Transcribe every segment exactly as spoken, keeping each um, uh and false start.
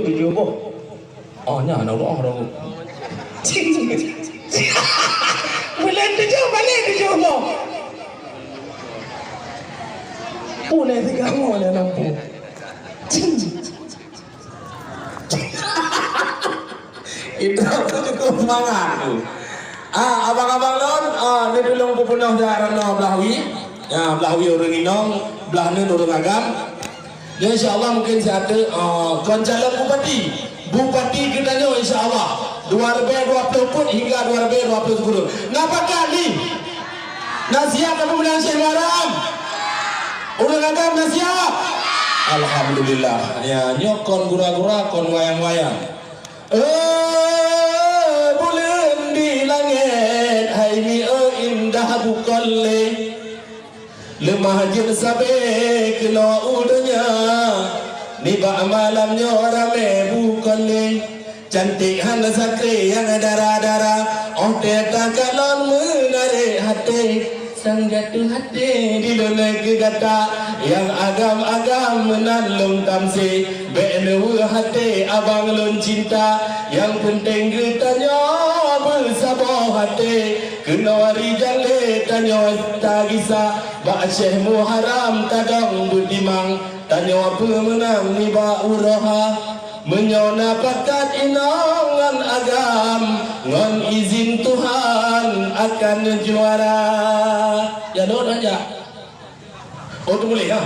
tujoh boh. Oh, nyan na Allah dah. Bulan tujoh balik tujoh boh. Pun dah tiga boh dah nampak. Itu cukup semangat tu. Ah, abang-abang lôn, ah, ni tulông peupunoh dah ranoe blah wie. Ya, blah wie ureueng inong, blah neuen ureueng agam. Ya, insya Allah mungkin siat, ah, kon calon bupati. Bupati geutanyoe insya Allah dua ribu dua puluh empat hingga dua ribu dua puluh sepuluh. Na pakat ni? Na siap tapeumeunang Syekh Muharram? Ureueng agam na siap? Alhamdulillah. Ya, nyoe kon gura-gura, kon wayang-wayang. Eh, buleuen di langét, hai mi, eh, indah bukon lé. Leumah jeuet sabe keunoe u donya, nibak malam nyoe ramé bukon lé. Cantik hana sakré nyang dara-dara, óh teuka kalon meunarek haté. Sang jatuh hati di lôn keu gata, nyang agam-agam meunan lôn tamsé. Bék neuweuh hati abang lôn cinta, nyang peunteng geutanyoe beusaboh hati. Keunoe rijang lé tanyoe tagisa, bak Syekh Muharram tadong beutimang, tanyoe peumeunang nibak uroe ha. Meunyoe na pakat inong ngon agam, ngon izin Tuhan akan juara. Ya, lôn aja. Oh, teumuléh, ha?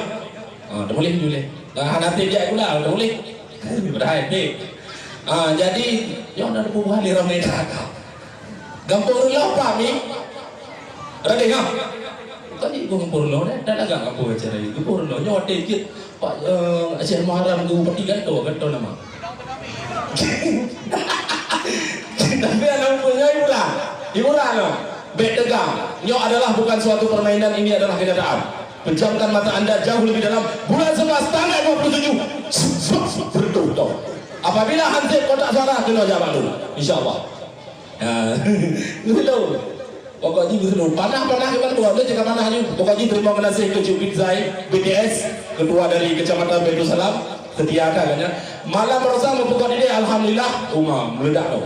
Ah, teumuléh, teumuléh. Ah, hana teubiet pula, teumuléh. Padahai teubiet. Ah, jadi, nyoe na peubuah lé ramé that. Gampông Reulôh paham ni? Raden, ha? Tadi gua Gampông Reulôh, dah, dah lagak gampông acara ni. Gampông Reulôh, nyoe watèe jeuet Pak, eh, Aceh Muharram geu bupati gantoe, gantoe nama. Tapi aneuk muda nyoe hiburan. Hiburan, no. Bèk tegang. Nyoe adalah bukan suatu permainan, ini adalah kenyataan. Pejamkan mata anda jauh lebih dalam. Bulan sebelas, tanggal dua puluh tujuh. Betul, betul. Apabila hansip kotak suara, kena jawab dulu. Insya Allah. Ya. Betul. Pokok jih beuseunueng. Panah-panah kiban tuan tu cakap panah jih. Pokok jih terima kasih keu Cik Big Zai, B T S, ketua dari Kecamatan Baitul Salam, setia kan ya. Malam baroesa meupeugot idéh, alhamdulillah, uma meuledak tu.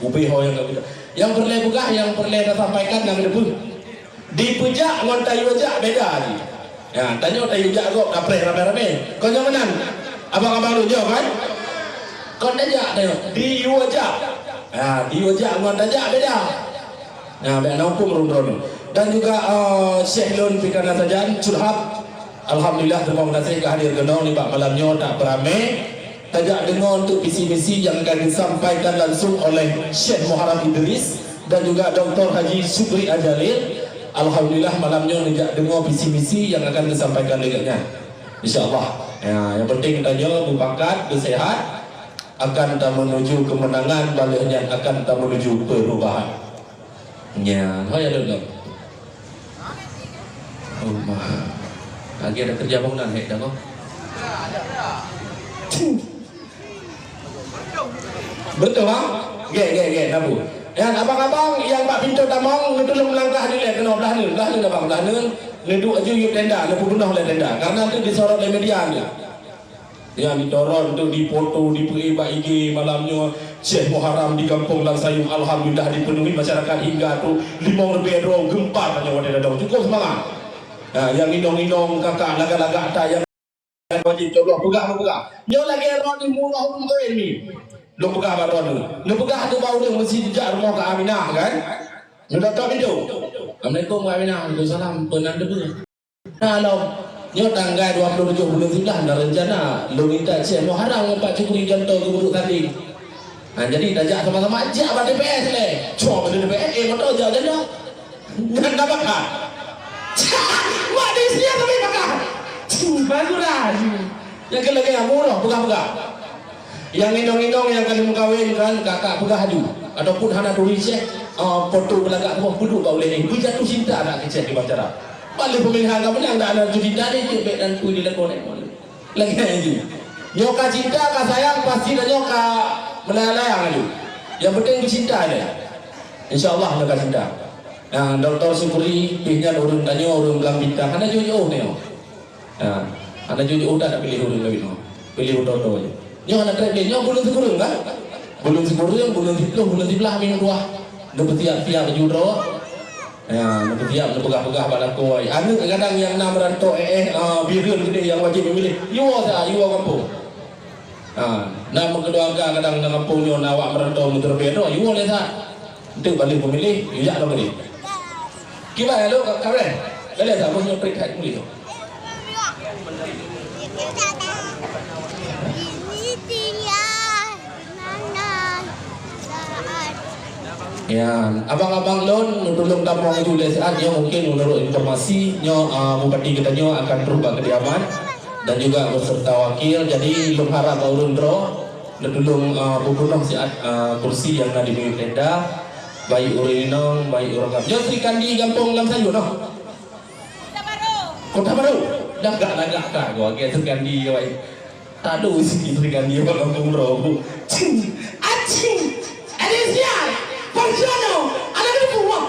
Ubé ho nyang ka beudôh. Nyang peureulèe peugah, nyang peureulèe tasampaikan nyang keudeuh. Dipeujak ngon tayue jak beda jih. Ya, tanyoe tayue jak gob kapreh ramé-ramé. Kon nyang meunan? Abang-abang lôn jaweueb kan? Kon tajak tanyoe, diyue jak. Ya, diyue jak ngon tajak beda. Nah, bèk na huköm droeneuh. Dan juga, eh, Syekh lôn pih ka na sajan, Churhab. Alhamdulillah, terima kasih ka hadir keunoe nibak malam nyoe tak beramé. Tajak deungoe untuk visi misi yang akan disampaikan langsung oleh Syekh Muharram Idris dan juga Doktor Haji Syukri Ajalil. Alhamdulillah, malam nyoe neujak deungoe visi misi yang akan disampaikan lé gobnyan. Insya Allah. Ya, yang penting tanyoe beubakat, beusehat, akan tameunuju keumeunangan, bak lheueh nyan akan tameunuju perubahan. Nyan, ho ya, Dok, Dok. Oh, mah. Lagi ada kerja bangunan, hek, dah, kok. Betul, bang? Gek, gek, gek, nabu. Nyan, abang-abang nyang bak pintoe tamong, neutulông meulangkah dilèe keunoe blah neuen, blah neuen, abang, blah neuen. Neuduek aju yub tenda, neupeubunoh lé tenda. Karena tu disorot lé media ni. Nyang ditorot untuk difoto, dipeuék bak I G malam nyoe, Syekh Muharram di Gampông Langsayong, alhamdulillah, dipenuhi masyarakat hingga tu limong leubeh droe geumpa tanyoe watèe ladôm. Cukup seumangat. Nah, nyang inong-inong kakak lagak-lagak that nyang wajéb cobloh peugah, peugah. Nyoe lagèe droe di Muroh Ulôn Koin ni. Lôn peugah bak droeneuh. Neupeugah tu bak ureueng meusti jijak rumoh Kak Aminah kan? Neudapat pintoe. Assalamualaikum Kak Aminah. Waalaikumsalam. Peue nan teupeue? Nah, lom, nyoe tanggai dua puluh tujoh buleuen siblaih na reuncana lôn minta Syekh Muharram ngon Pak Cukri Janto geumeuduk tanding. Ha, jadi tajak sama-sama jak bak T P S lé. Cok bak T P S, eh, moto jak Janto. Nyan dah bakah. Mak di sia tapi bakah. Barulah. Nyang keu lagèe nyan, muroh, peugah-peugah. Nyang inong-inong nyang ka lheueh meukawen kan, kakak peugah aju. Ataupun hana turi Syekh, ah, foto beulagak boh peuduek bak ulèe nyoe. Beujatuh cinta na keu Syekh di Bang Cara. Balik pemilihan ka meunang, dak na jatuh cinta ni, cit bèk nan pui di lekor nyoe. Lagèe nyan jih. Nyoe ka cinta, ka sayang, pasti tanyoe ka meulayang-layang aju. Nyang penting beucinta aja. Insya Allah nyoe ka cinta. Nah, Doktor Syukri, pih nyan ureueng tanyoe, ureueng Blang Bintang. Hana jiôh-jiôh nyoe. Ha, hana jiôh-jiôh that piléh ureueng laén nyoe. Piléh ureueng toto je. Nyoe hana treb lé, nyoe buleuen sikureueng kan? Buleuen sikureueng, buleuen siplôh, buleuen siblaih minggu tuah. Neupeusiap-siap baju droe. Ya, neupeusiap, neupeugah-peugah bak lakoe. Aneuk kadang nyang na meurantau éh, éh, ah, bireuen keudéh nyang wajéb meumiléh. Yue sa, yue gampông. Ha, na meukeuluarga kadang lam gampông nyoe na awak meurantau meuteureubée droe, yue lé sa. Enteuk ban lheueh peumiléh, yue jak lom keudéh. Kiban lôn ka, ka bréh. Lé sa, boh nyoe treb that mulia. Ya, abang-abang lôn, neutulông tamong ju lé siat nyoe mungkin meunurot informasi nyoe, ah, bupati geutanyoe akan trok bak kediaman dan juga beserta wakil. Jadi, lôn harap bak ureueng droe, neutulông, ah, beupeunoh siat, ah, kursi nyang na di miyueb tenda, baik ureueng inong, baik ureueng gam-, nyoe Sri Kandi gampông lam Sayueng noh. Kota Baru. Lagak-lagak ka, gua, gua, Sri Kandi, gua. Tadu sikit Sri Kandi bak gampông droe. Cing, acing, ada sial, Parjono, ada debu, wah.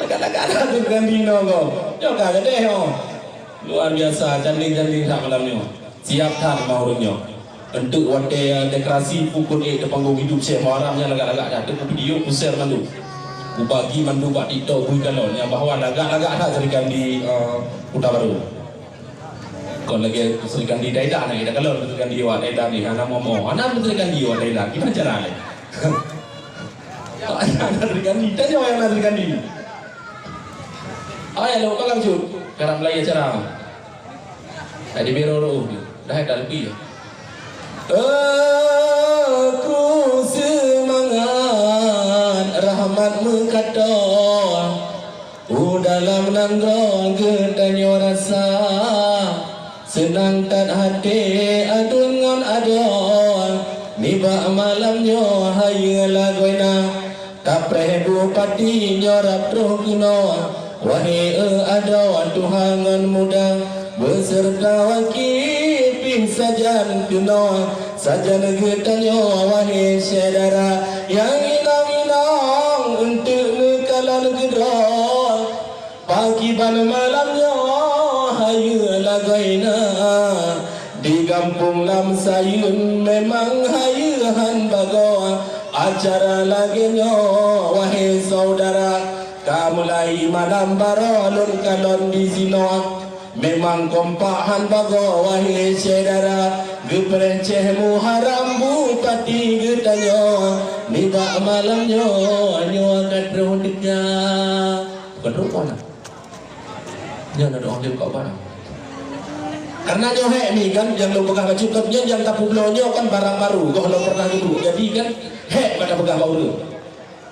Lagak-lagak dah Sri Kandi nyoe, ko. Nyoe ka gadeh, oh. Luar biasa, canding-canding that malam nyoe. Siap that mak ureueng nyoe. Enteuk watée dekorasi pukon ék di panggong hidup Syekh Muharram nyan lagak-lagak that. Teuk video ku-share mandum. Kubagi mandum bak TikTok bui kalon nyang bahwa lagak-lagak that Sri Kandi, eh, Kota Baru. Kon lagée Sri Kandi Thailand lagée dah kalon Sri Kandi awak Thailand ni, hana momo. Hana Sri Kandi awak Thailand. Gimana cara ni? Hana Sri Kandi. Tanya yang na Sri Kandi. Ai, lôn pegang cut. Karab mulai acara. Tadi biro roh tu. Dah dah lebih. Aku seumangat rahmat meukato. U dalam nanggroe geutanyoe rasa seunang that até aduen ngon adoe. Nibak malam nyoe hayeue lagoena, kapreh bupati nyoe rab troh keunoe. Wahé eu adoe tuha ngon muda, beuseureuta waki pih sajan keunoe. Sajan geutanyoe wahé syedara nyang inong-inong eunteuk neukalon keudroe. Pakiban malam nyoe hayeue lagoena, di gampông lam Sayueng memang hayeue han bagoe. Acara lagée nyoe wahé syedara, ka mulai malam baroe lôn kalon di sinoe. Memang kompak han bagoe wahé syedara, geupreh Syekh Muharram bupati geutanyoe. Nibak malam nyoe, nyoe ka troh teuka. Bukan rukon lah. Nyan ada orang lewat kat barang. Karena nyoe hek mi kan, nyang lôn peugah bacut kan, nyan nyang tapubloe nyoe kan barang baru, goh lom pernah duduk. Jadi kan, hek pada peugah bak ureueng.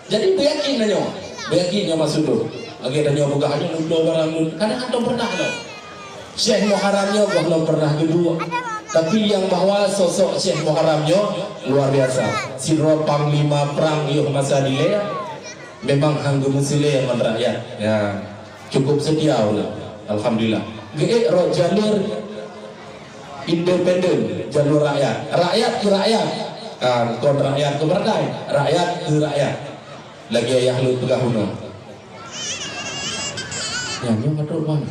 Jadi beuyakin tanyoe, beuyakin nyoe maksud lôn. Lagée tanyoe peugah nyoe lôn bloe barang lôn, kadang hantom pernah lom. Syekh Muharram nyoe goh lom pernah geuduek. Tapi nyang bahwa sosok Syekh Muharram nyoe luar biasa. Sidroe panglima prang yoh masa dilée, memang han geumeuseulée ngon rakyat. Ya. Cukup seutia ulôn. Alhamdulillah. Geuék rot jalur independen, jalur rakyat. Rakyat keu rakyat. Ah, kon rakyat keu partai. Rakyat keu rakyat. Lagée ayah lôn peugah bunoe. Nyan nyoe ka trok ban.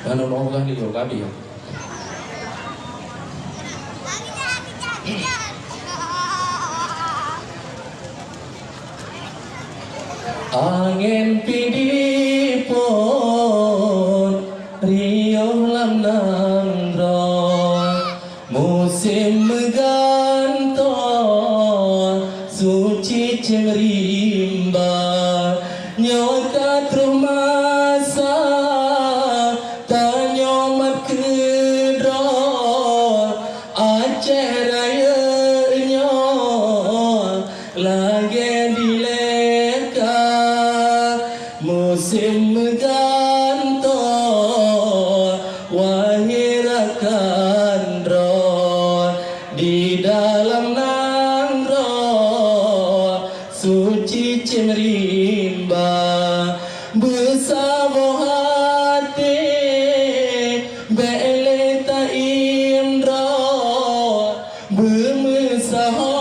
Lalu mau ganti yo kadi. Angén pidie phon riôh lam nanggroe. Musém meugantoe suci cemeurimba, nyoe ka troh masa tanyoe mat keudroe. Aceh Rayeuk nyoe lagée dilée ka. Musém meugantoe, wahé rakan droe, di dalam nanggroe suci cemeurimba. Beusaboh até bék lé taiem droe, beumeusahoe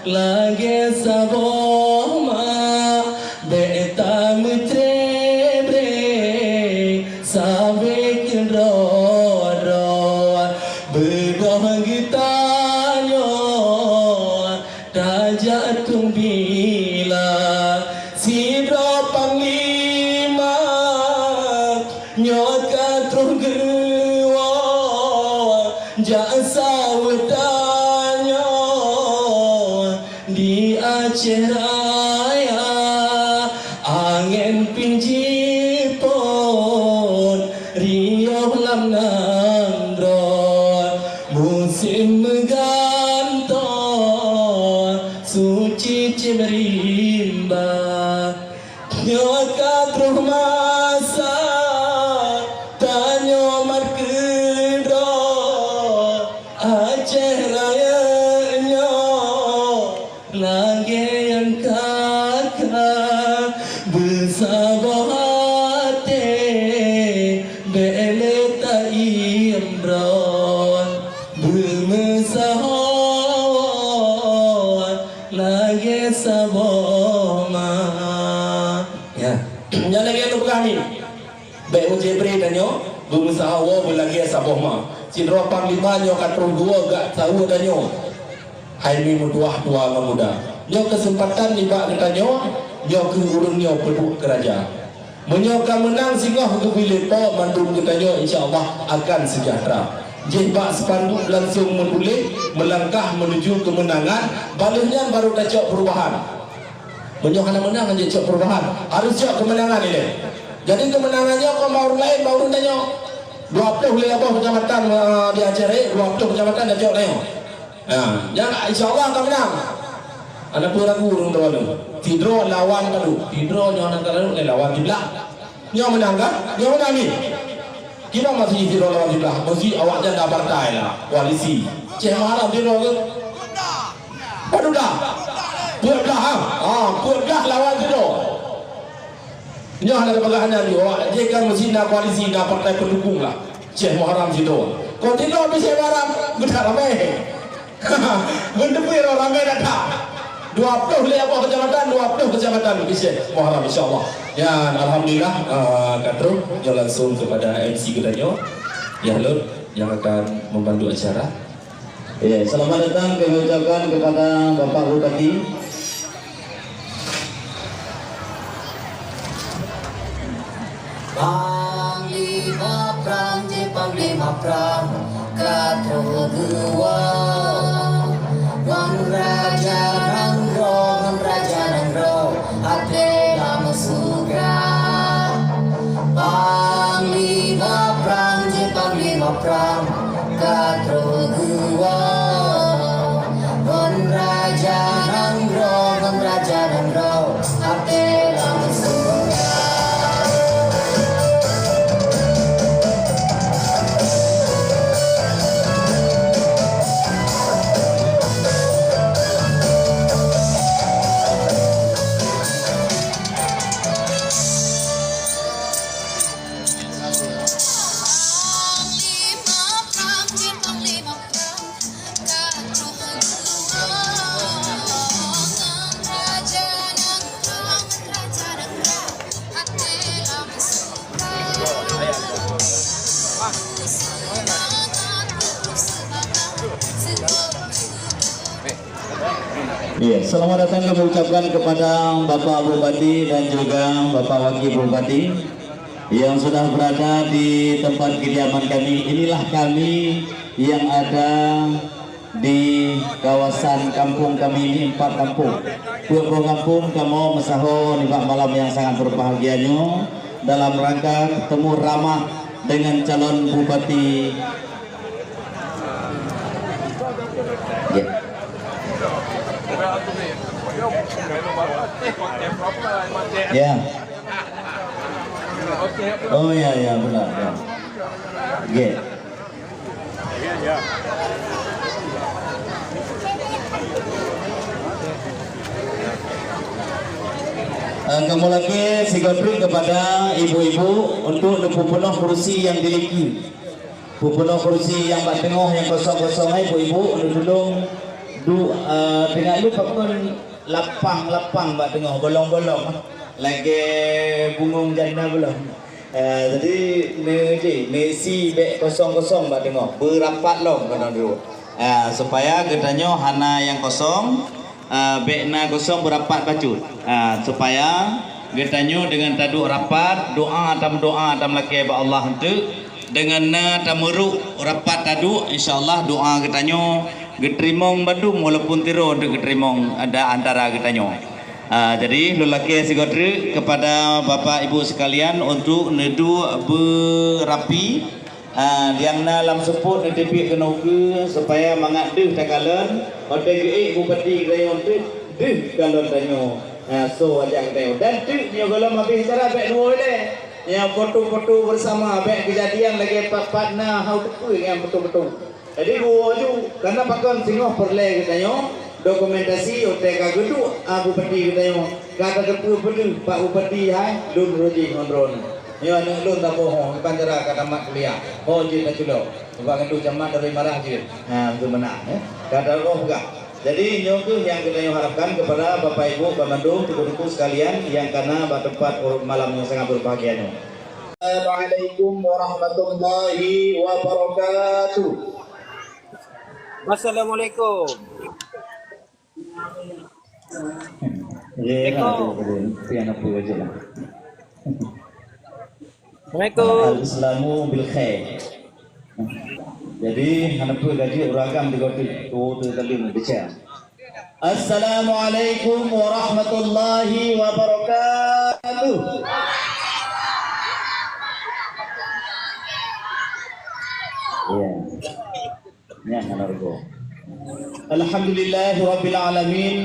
lagée saboh ma, bék tameucrebre sabe keudroe. Jak saweue tanyoe di Aceh Raya, angén pih jipot riôh lam nanggroe. Musém meugantoe suci cit rimba. Nyoe ka troh masa tanyoe mat keudroe, Aceh Rayeuk nyoe lagée nyang ka-ka. Beusaboh até bék lé taiem droe, beumeusaho lagée saboh ma. Ya. Nyan lagée tapeugah nyoe. Bék meujibré tanyoe, beumeusaho beulagée saboh ma. Sidroe panglima nyoe ka troh dua gak saweue tanyoe. Hai mi meutuah tua ngon muda. Nyoe keuseumpatan nibak geutanyoe, nyoe keuh ureuëng nyoe peuduek keuraja. Meunyoe ka meunang singoh geubri lé Po, mandum geutanyoe insya Allah akan seujahteura. Jih bak spanduk langsong meutuléh, "Melangkah menuju kemenangan," baleuh nyan barô tacok peurubahan. Meunyoe hana meunang, hanjeuet cok peurubahan. Harôh cok keumeunangan ilée. Jadi keumeunangan nyoe kon bak ureuëng laén, bak ureuëng tanyoe. Dua ploh lé boh keucamatan, eh, di Aceh Rayeuk, dua ploh keucamatan tacok tanyoe. Ha, nyan insya Allah ka meunang. Hana peue ragu ureuëng droeneuh. Sidroe lawan padub. Sidroe nyoe hana ka lawan, eh, lawan siblah. Nyoe meunang kan? Nyoe meunang ni. Kiban maksud jih sidroe lawan siblah? Maksud jih awaknyan na partai lah, koalisi. Ceh Muharram sidroe ke? Padub blah. Peuet blah, ha? Ha, peuet blah lawan sidroe. Nyoe hana teupeugah nyan jih, awak jih kan meusti na koalisi, na partai pendukung lah. Ceh Muharram sidroe. Kon sidroe pih Ceh Muharram, geudak ramé. Beuneupeue ramé that-that. Dua ploh lé boh keucamatan, dua ploh keucamatan bisi Muharram, insya Allah. Nyan, alhamdulillah, eh, ka troh, nyoe langsung kepada M C geutanyoe, Yah Lôn, yang akan membantu acara. Ya, selamat datang kami ucapkan kepada Bapak Bupati. Panglima prang, jih panglima prang, ka troh geuwoe. Ngon raja nanggroe, ngon raja nanggroe, até lam sugra. Panglima prang, jih panglima prang, ka troh geuwoe. Ngon raja nanggroe, ngon raja nanggroe, até lam sugra. Ya, selamat datang kami ucapkan kepada Bapak Bupati dan juga Bapak Wakil Bupati yang sudah berada di tempat kediaman kami. Inilah kami yang ada di kawasan kampung kami ini, empat kampung. Peuet boh kampung kamoe meusaho nibak malam yang sangat berbahagia nyoe dalam rangka bertemu ramah dengan calon bupati. Ya. Ya. Oh ya, ya, benar, ya. Ya. Eh, kamoe lakée sigoe treuk kepada ibu-ibu untuk neupeupunoh kursi nyang diliki. Peupunoh kursi nyang bak teungoh nyang kosong-kosong, hai ibu-ibu, neutulông du-, eh, teungoh lôn pakon lapang-lapang bak teungoh, bolong-bolong. Lagée bungong janda bolong. Ah, jadi, neu-, ji, neuisi bék kosong-kosong bak teungoh, beurapat lom keunoe duek. Ah, supaya geutanyoe hana nyang kosong, ah, bék na kosong, beurapat bacut. Ah, supaya geutanyoe deungon taduek rapat, doa, tameudoa, tameulakée bak Allah eunteuk, Deungon na tameurok rapat taduek, insya Allah doa geutanyoe geuteurimong bandum walaupun tiroe untuk geuteurimong ada antara geutanyoe. Ah, jadi lôn lakée sigoe treuk kepada Bapak Ibu sekalian untuk neuduek beurapi, ah, nyang na lam seupôt neuteubiet keunoe keue supaya mangat deuh takalon, watée geuék bupati geutanyoe teuk deuh kalon tanyoe. Ah, so wajah geutanyoe. Dan teuk nyoe gohlom habéh acara bék dua ilée. Nyang foto-foto bersama, bék keujadian lagée pat-pat na hau teupeue nyang beutôi-beutôi. Jadi, geuwoe ju, karna pakon singoh peureulée geutanyoe dokumentasi, watée ka geuduek, a, bupati geutanyoe, ka tateupeue peudeuh bak bupati hai lôn roji ngon droeneuh. Nyoe aneuk lôn taboh ho, ban cara ka tamat kuliah. Ho jeuet taculo. Bak geuduek camat dari marah jeuet. Ha, beutôi meunan, eh. Ka taroh peugah. Jadi, nyoe kheueh nyang geutanyoe harapkan kepada Bapak Ibu banmandum, teungku-teungku sekalian nyang kana bak teumpat malam nyang sangat berbahagia nyoe. Assalamualaikum warahmatullahi wabarakatuh. Wassalamualaikum. Ya, Assalamualaikum. Itu yang apa aja lah. Assalamualaikum. Al-Islamu bil khair. Jadi, hana peue gaji ureueng agam di gotik. Oh, tu tadi bicara. Assalamualaikum warahmatullahi wabarakatuh. Ya. Nyan hana rugoe. Alhamdulillahirabbil alamin.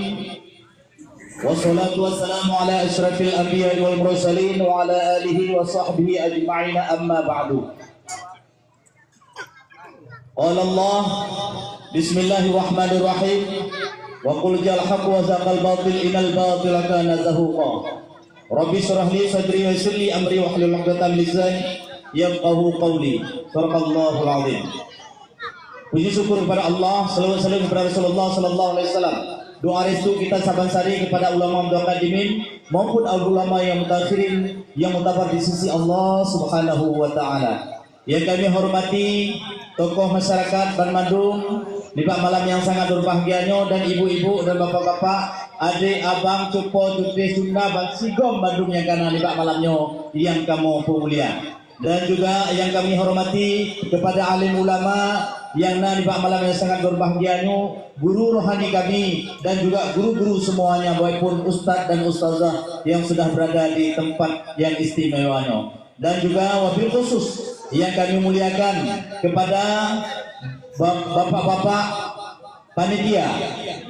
Wassalatu wassalamu ala asyrafil anbiya'i wal mursalin wa ala alihi wa sahbihi ajma'in, amma ba'du. Qala Allah, bismillahirrahmanirrahim. Wa qul ja'al haqqu wa zahaqal batil innal batila kana zahuqa. Rabbi syrah li sadri wa yassir li amri wahlul 'uqdatam min lisani yafqahu qawli. Sadaqallahul azim. Puji syukur kepada Allah, selawat salam kepada Rasulullah sallallahu alaihi wasallam. Doa restu kita saban sari kepada ulama mutaqaddimin maupun ulama yang mutaakhirin yang mutabar di sisi Allah Subhanahu wa taala. Yang kami hormati tokoh masyarakat banmandum nibak malam yang sangat berbahagia nyoe dan ibu-ibu dan bapak-bapak, adek, abang, cupo, cuti, sunda, bansigom bandum nyang kana nibak malam nyoe yang kamoe peumulia. Dan juga yang kami hormati kepada alim ulama yang na nibak malam yang sangat berbahagia nyoe, guru rohani kami dan juga guru-guru semuanya, baik pun ustaz dan ustazah yang sudah berada di tempat yang istimewa nyoe. Dan juga wabil khusus yang kami muliakan kepada bap-, bapak-bapak panitia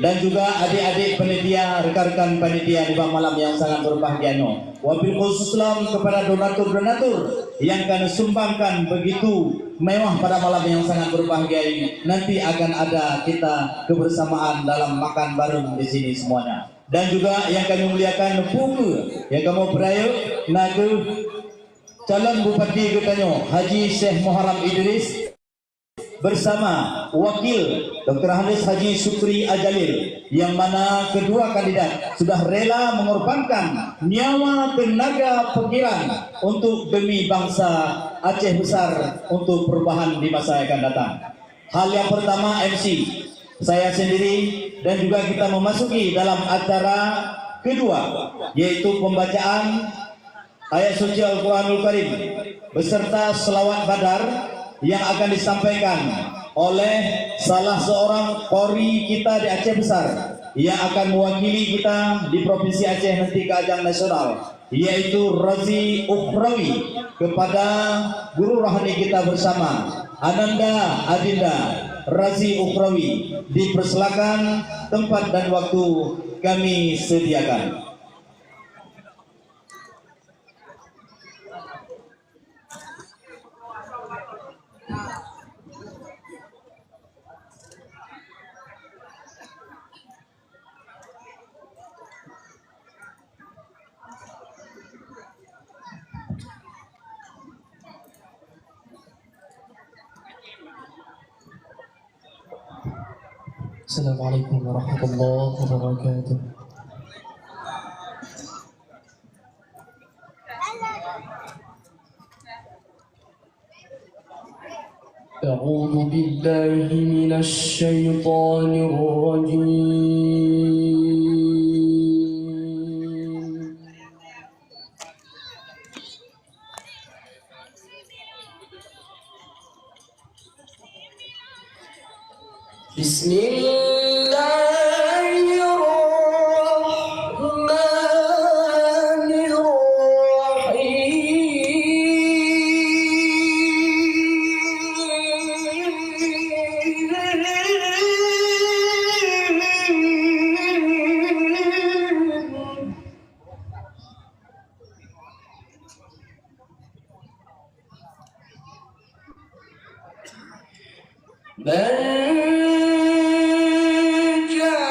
dan juga adik-adik panitia, rekan-rekan panitia di bak malam yang sangat berbahagia nyoe. Wabil khusus lom kepada donatur-donatur yang ka neusumbangkan begitu mewah pada malam yang sangat berbahagia ini. Nanti akan ada kita kebersamaan dalam makan bareng di sini semuanya. Dan juga yang kami muliakan, buku yang kamoe peurayeuk na kheueh calon bupati geutanyoe, Haji Syekh Muharram Idris, bersama wakil Doktor Hanis Haji Syukri Ajalil, yang mana kedua kandidat sudah rela mengorbankan nyawa, tenaga, pikiran untuk demi bangsa Aceh Besar untuk perubahan di masa yang akan datang. Hal yang pertama, M C, saya sendiri dan juga kita memasuki dalam acara kedua, yaitu pembacaan ayat suci Al-Quranul Karim beserta selawat badar yang akan disampaikan oleh salah seorang qori kita di Aceh Besar yang akan mewakili kita di Provinsi Aceh nanti ke ajang nasional, yaitu Razi Ukhrawi, kepada guru rohani kita bersama, Ananda Adinda Razi Ukhrawi. Dipersilakan, tempat dan waktu kami sediakan. Assalamualaikum warahmatullahi wabarakatuh. أعوذ بالله من الشيطان الرجيم. بسم الله الرحمن الرحيم. من جاء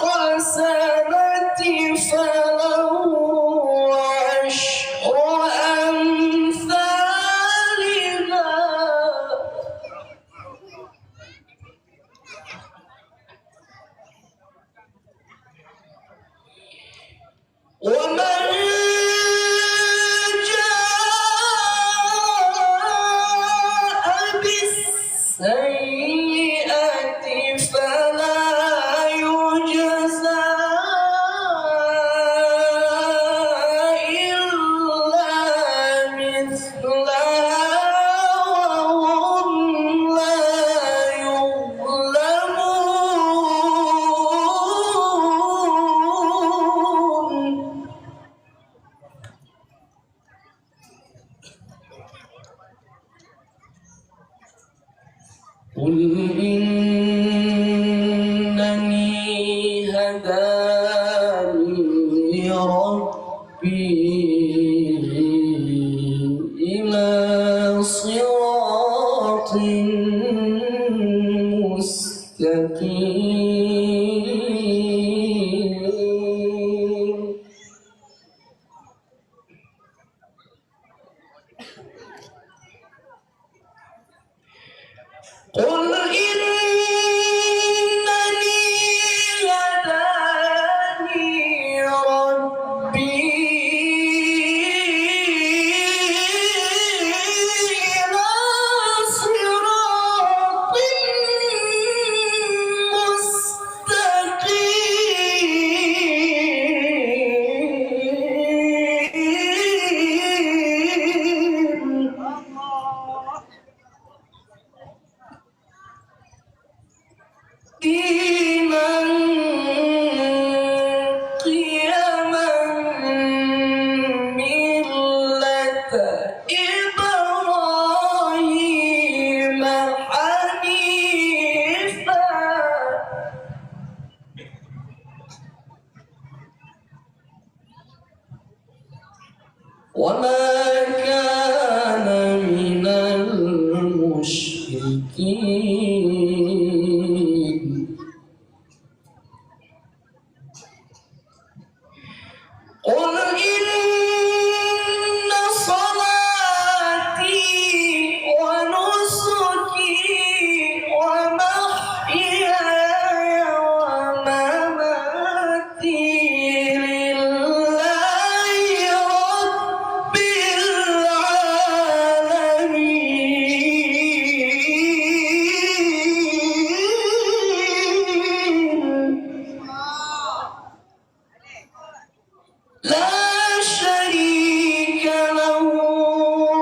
بالحسنة فله عشر أمثالها. ومن جاء بالسيئة فلا يجزى إلا مثلها وهم لا يظلمون. قل إنني هداني ربي إلى صراط مستقيم. قل إنني هداني ربي إلى صراط مستقيم. دينا قيما ملة إبراهيم حنيفا وما كان من المشركين. قل إن صلاتي ونسكي ومحياي ومماتي لله رب العالمين. لا شريك له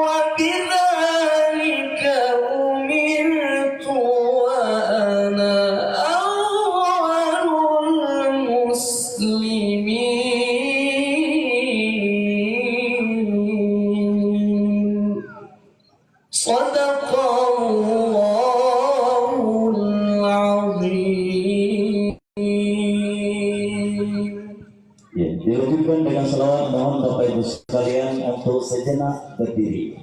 وبذلك أمرت وأنا أول المسلمين. صدق الله العظيم. Ya, dilanjutkan dengan salawat. Mohon Bapak Ibu sekalian untuk sejenak berdiri.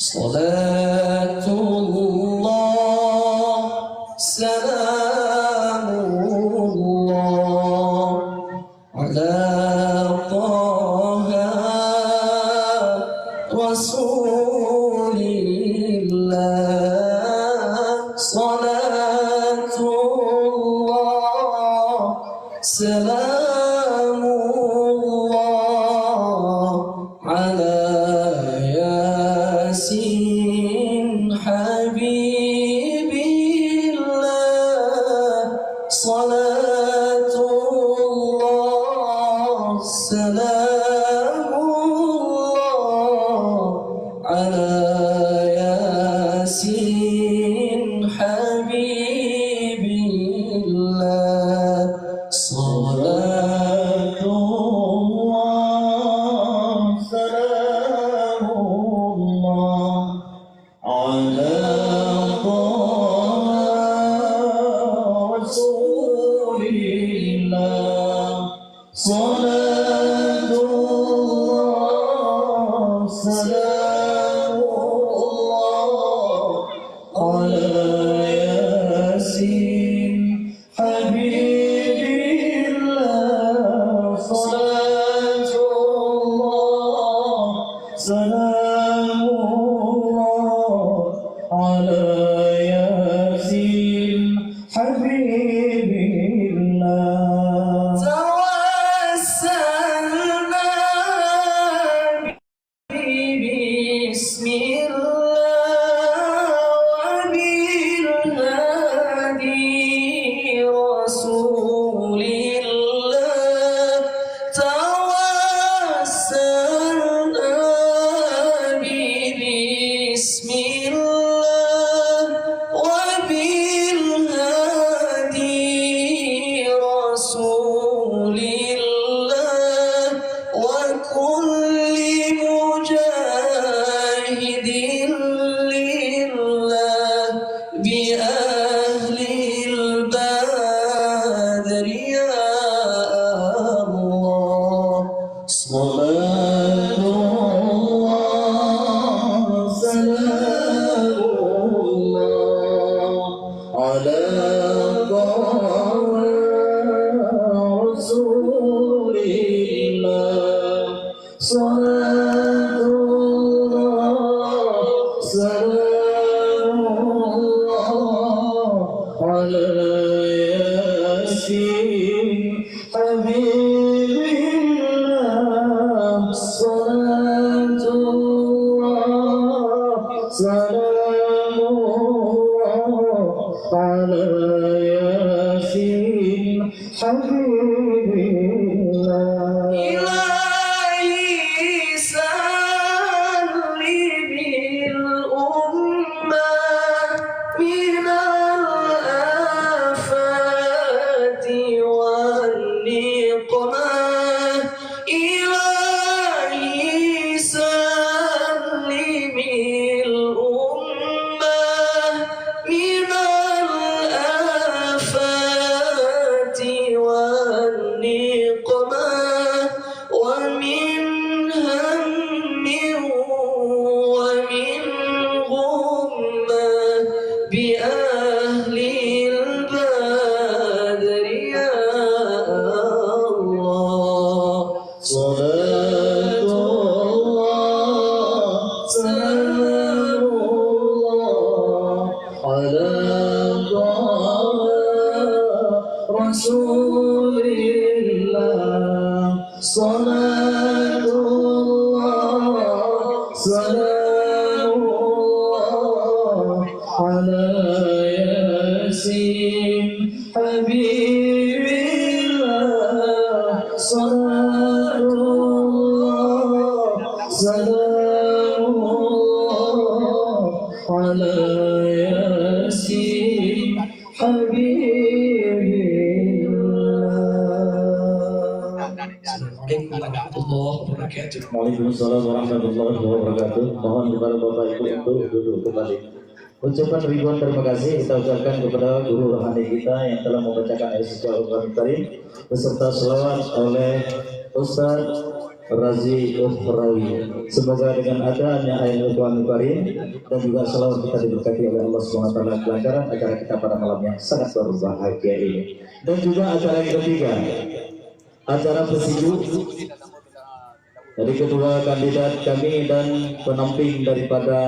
صلاة الله سلام الله على طه رسول الله. صلاة الله سلام الله على ياسين حبيب الله. صلاة الله سلام الله، سلام الله على ياسين حبيب الله، صلاة الله، سلام الله على ياسين حبيب الله. توسلنا ببسم الله وبالهادي رسول الله، توسلنا ببسم الله وبالهادي رسول الله، وكل مجاهد لله بأهل البدر يا الله. صلاة الله، سلام الله على طه رسول الله. صلاة الله، سلام الله على ياسين حبيب الله. صلاة الله، سلام الله على ياسين حبيب الله. إلهي سلم الأمة من الآفات والنقمة. إلهي سلم الأمة من الآفات والنقمة، ومن هم ومن غمة بأهل البدر يا الله. صلاة الله، سلام الله على طه رسول الله. صلاة الله، سلام الله على ياسين حبيب الله. صلاة الله، سلام الله على ياسين حبيب الله. السلام عليكم ورحمة الله وبركاته. Waalaikumsalam warahmatullahi wabarakatuh. Mohon kepada Bapak Ibu untuk duduk kembali. Ucapan ribuan terima kasih kita ucapkan kepada guru rohani kita yang telah membacakan ayat suci Al-Quran Karim beserta selawat oleh Ustaz Razi Ukhrawi. Semoga dengan adanya ayat Al-Quran Karim dan juga selawat kita diberkati oleh Allah Subhanahu wa Taala, kelancaran acara kita pada malam yang sangat berbahagia ini. Dan juga acara yang ketiga, acara pesejuk dari kedua kandidat kami dan penamping daripada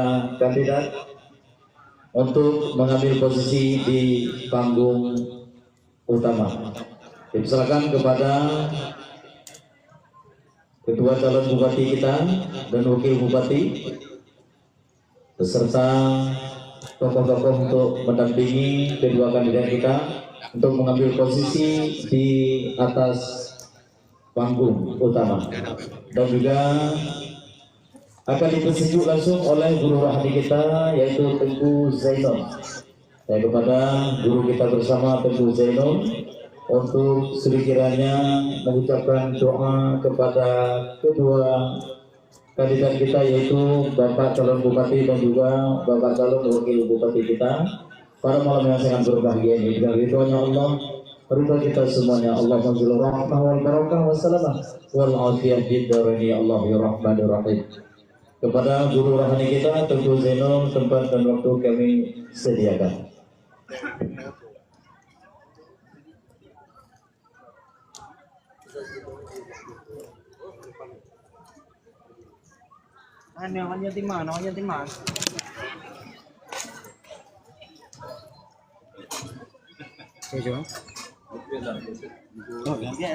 kandidat untuk mengambil posisi di panggung utama. Dipersilakan kepada Ketua calon Bupati kita dan Wakil Bupati beserta tokoh-tokoh untuk mendampingi kedua kandidat kita untuk mengambil posisi di atas panggung utama. Dan juga akan dipesejuk langsung oleh guru rohani kita, yaitu Teungku Zainul. Dan kepada guru kita bersama, Teungku Zainul, untuk sekiranya mengucapkan doa kepada kedua kandidat kita, yaitu Bapak calon Bupati dan juga Bapak calon Wakil Bupati kita, pada malam yang sangat berbahagia ini. Dengan ridhonya Allah, Ridha kita semuanya. Allahumma anzil rahmah wal barakah wa salamah wal afiyah fid daraini, Allah ya Rahmanir Rahim. Kepada guru rohani kita, Teungku Zainul, tempat dan waktu kami sediakan. Mana, mana timang, mana timang? Tujuh. Oh, ya.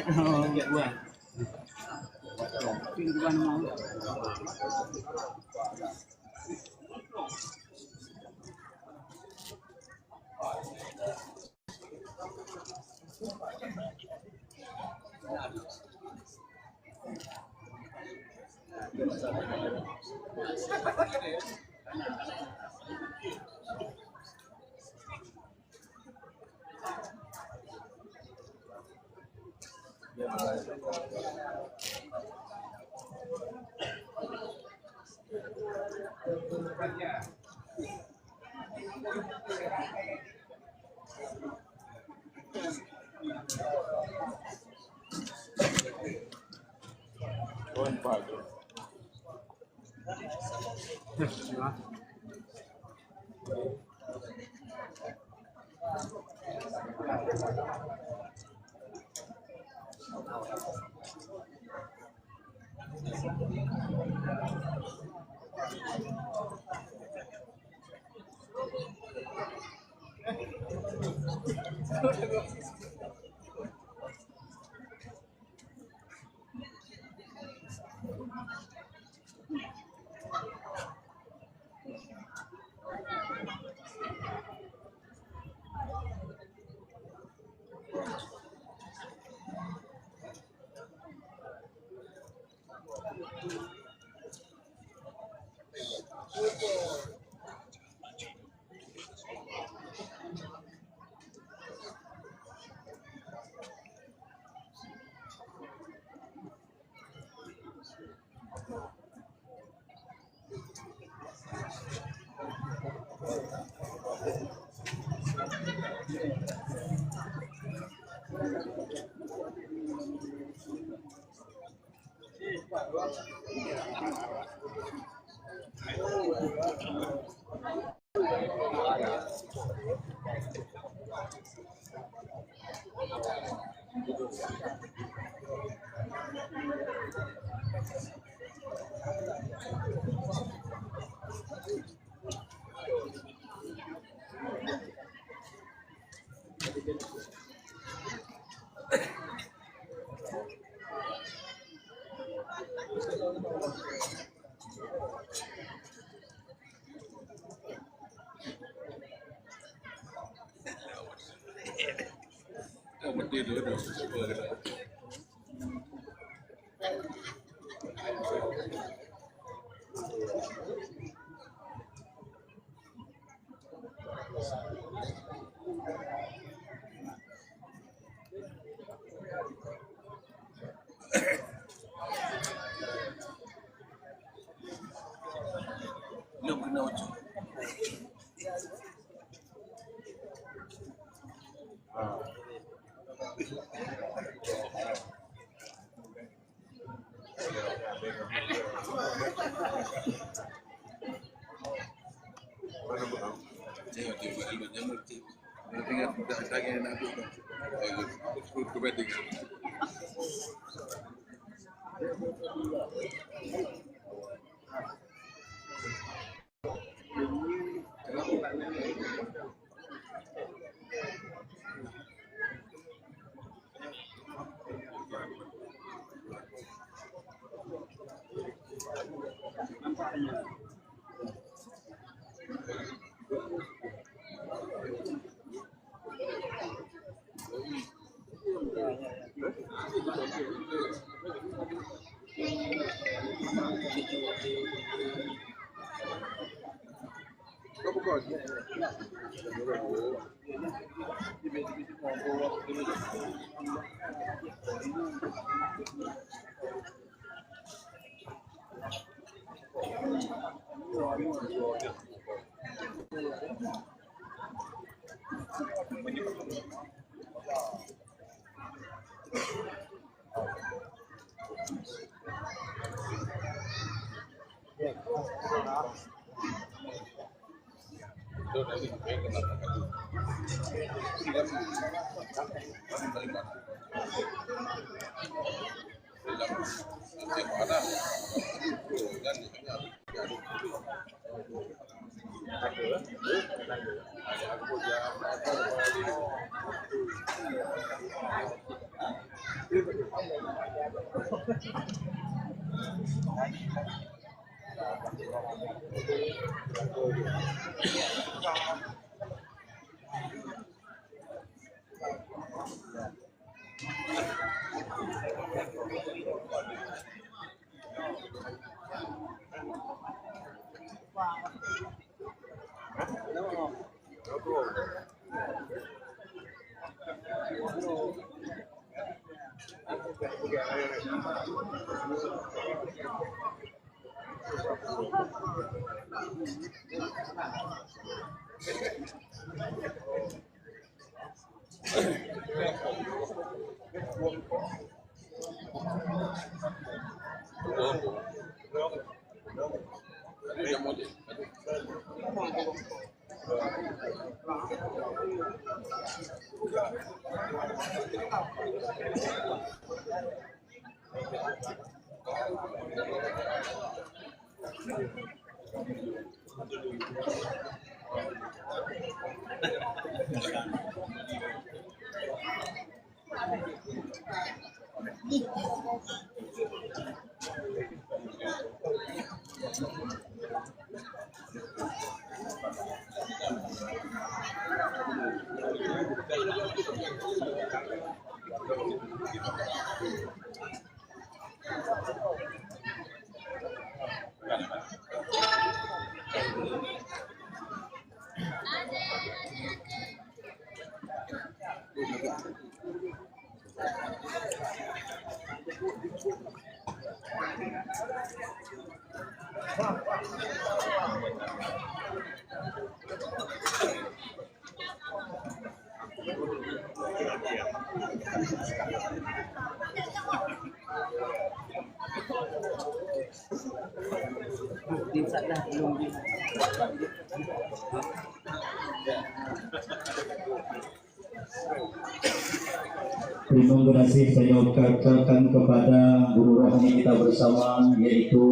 Terima kasih saya ucapkan kepada guru rohani kita bersama, yaitu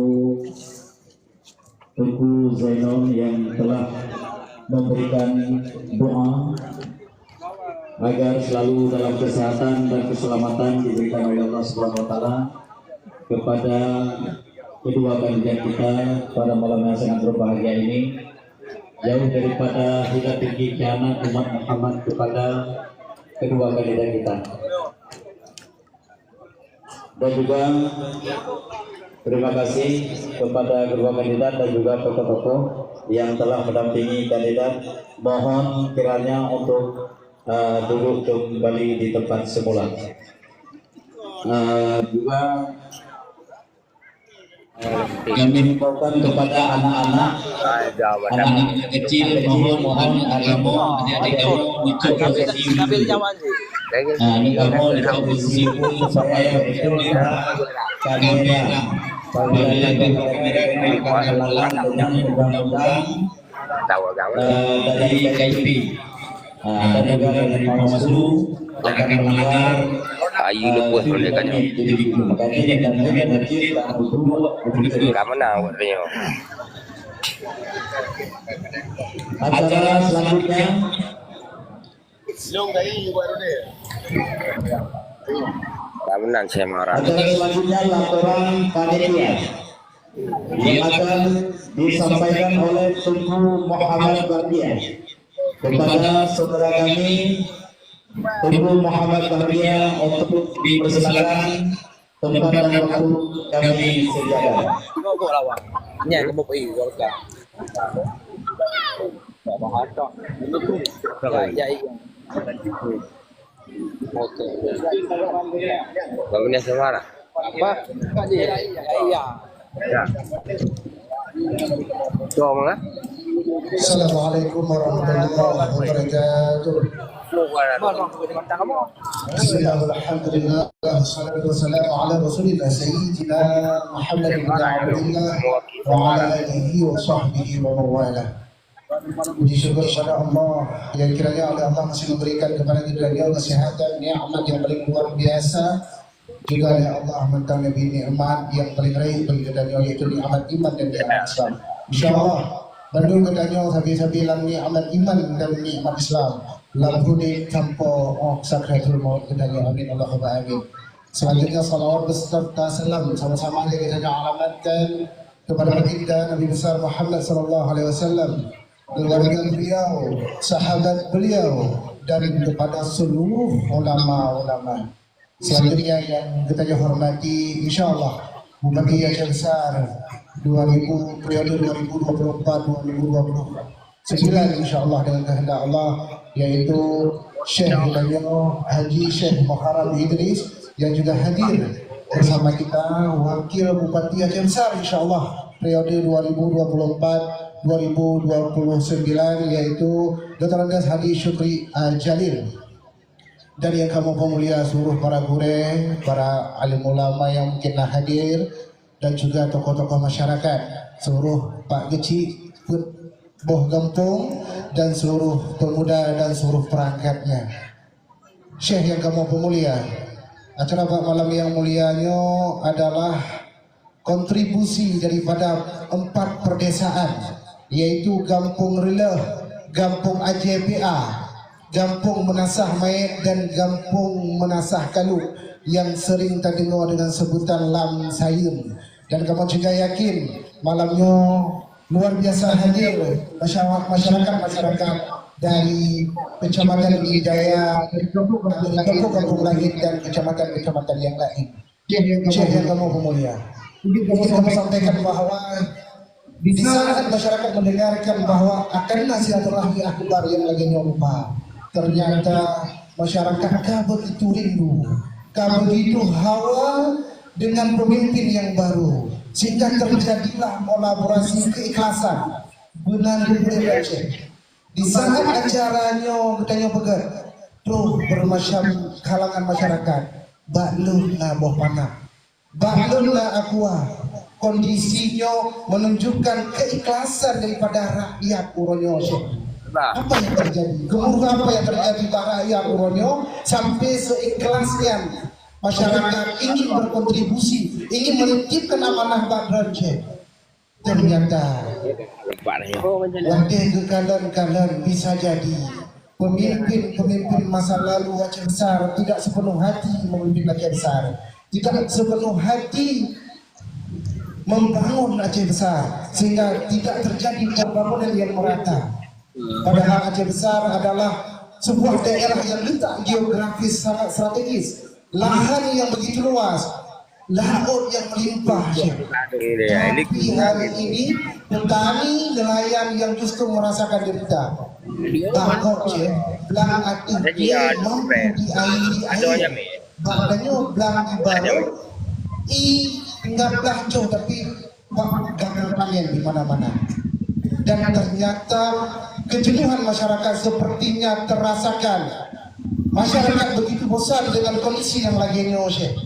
Teungku Zainal yang telah memberikan doa agar selalu dalam kesehatan dan keselamatan diberikan oleh Allah Subhanahu wa Taala kepada kedua kandidat kita pada malam yang sangat berbahagia ini. Jauh daripada hina tinggi khianat umat Muhammad kepada kedua kandidat kita. Dan juga terima kasih kepada kedua kandidat dan juga tokoh-tokoh yang telah mendampingi kandidat. Mohon kiranya untuk, eh, duduk kembali di tempat semula. Eh, juga, eh, kami himbaukan kepada anak-anak, anak-anak kecil, mohon, mohon, adik-adik, untuk posisi Nah, ini kamu di posisi pun supaya betul kita kamera. Apabila itu kamera akan melanggar dengan undang-undang, eh, dari K I P. Ah, dan juga dari Bawaslu akan melanggar, Ayu eh, lepas boleh kan? Jadi, makanya ini dan ini dan ini dan itu. Kamu nak buat tanya. Acara selanjutnya Lôn kali buat roda. Tak menang saya marah. Acara selanjutnya laporan panitia yang akan disampaikan oleh Teungku Muhammad Bahtiar kepada saudara kami, Teungku Muhammad Bahtiar, untuk dipersilakan tempat dan waktu kami sediakan. Nyan kamoe pi Golkar. Ya, ya, iya. Oke. Bagaimana suara? Apa? Ya, ya, iya. Ya. Tuh, mana? Assalamualaikum warahmatullahi wabarakatuh. Bismillah, walhamdulillah, wassalatu wassalamu ala Rasulillah Sayyidina Muhammad bin Abdullah wa ala alihi wa sahbihi wa mawalah. Puji syukur kepada Allah yang kiranya oleh Allah masih memberikan kepada kita kesehatan, nikmat yang paling luar biasa. Juga oleh Allah mantong Nabi nikmat yang paling rayeuk bagi geutanyoe, yaitu nikmat iman dan nikmat Islam. Insya Allah, bandum geutanyoe sabe-sabe lam nikmat iman dan nikmat Islam. Lam udeb sampoe 'oh sakratul maut geutanyoe. Amin Allahumma amin. Selanjutnya, salawat beserta salam sama-sama yang kita alamatkan kepada baginda Nabi besar Muhammad sallallahu alaihi wasallam, keluarga beliau, sahabat beliau, dan kepada seluruh ulama-ulama. Selanjutnya yang kita hormati, insya Allah, Bupati Aceh Besar dua ribu, periode dua ribu dua puluh empat dua ribu dua puluh sembilan, insya Allah, dengan kehendak Allah, yaitu Syekh Danyo Haji Syekh Muharram Idris yang juga hadir bersama kita, Wakil Bupati Aceh Besar, insya Allah, periode dua ribu dua puluh empat dua ribu dua puluh sembilan, yaitu Doktor Andes Hadi Syukri Al-Jalil. Dan yang kamoe peumulia seluruh para gurée, para alim ulama yang mungkin na hadir, dan juga tokoh-tokoh masyarakat, seluruh pak geuchik, peuet boh gampông, dan seluruh pemuda dan seluruh perangkatnya. Syekh yang kamoe peumulia, acara bak malam yang mulia nyoe adalah kontribusi daripada empat perdesaan, yaitu Gampông Reuleuh, Gampông Ajee P A, Gampông Meunasah Maet, dan Gampông Meunasah Kaluk yang sering tadeungoe dengan sebutan Lam Sayeuem. Dan kamoe juga yakin malam nyoe luar biasa hadir masya-, masyarakat-masyarakat dari Kecamatan Hidayah, dari Gampông-Gampông Laén dan kecamatan-kecamatan yang lain. Syekh yang kamoe peumulia, ingin kamoe sampaikan bahwa di saat masyarakat mendengarkan bahwa akan na silaturahmi akbar yang lagée nyoe rupa, ternyata masyarakat ka begitu rindu, ka begitu hawa dengan pemimpin yang baru, sehingga terjadilah kolaborasi keikhlasan. Beuna lôn peugah, di saat acara nyoe geutanyoe peugah, troh bermacam kalangan masyarakat, bak lôn na boh panah, bak lôn na aqua. Kondisi nyoe menunjukkan keikhlasan daripada rakyat uroe nyoe, Syekh. Apa yang terjadi? Geumuruh apa yang terjadi bak rakyat uroe nyoe sampai seikhlas nyan masyarakat ingin berkontribusi, ingin menitipkan amanah bak droen, Syekh? Ternyata, watée geukalon-kalon, bisa jadi pemimpin-pemimpin masa lalu Aceh Besar tidak sepenuh hati memimpin Aceh Besar, tidak sepenuh hati membangun Aceh Besar, sehingga tidak terjadi pembangunan yang merata. Padahal Aceh Besar adalah sebuah daerah yang letak geografis sangat strategis, lahan yang begitu luas, laut yang melimpah. Tapi hari ini petani nelayan yang justru merasakan derita. Bahkon cit, blang ateueh kée mampu diairi air. Bak tanyoe blang ibarat i tinggai blang joh, tapi bak gagal panen di mana-mana. Dan ternyata kejenuhan masyarakat sepertinya terasakan. Masyarakat begitu bosan dengan kondisi yang lagée nyoe, Syekh.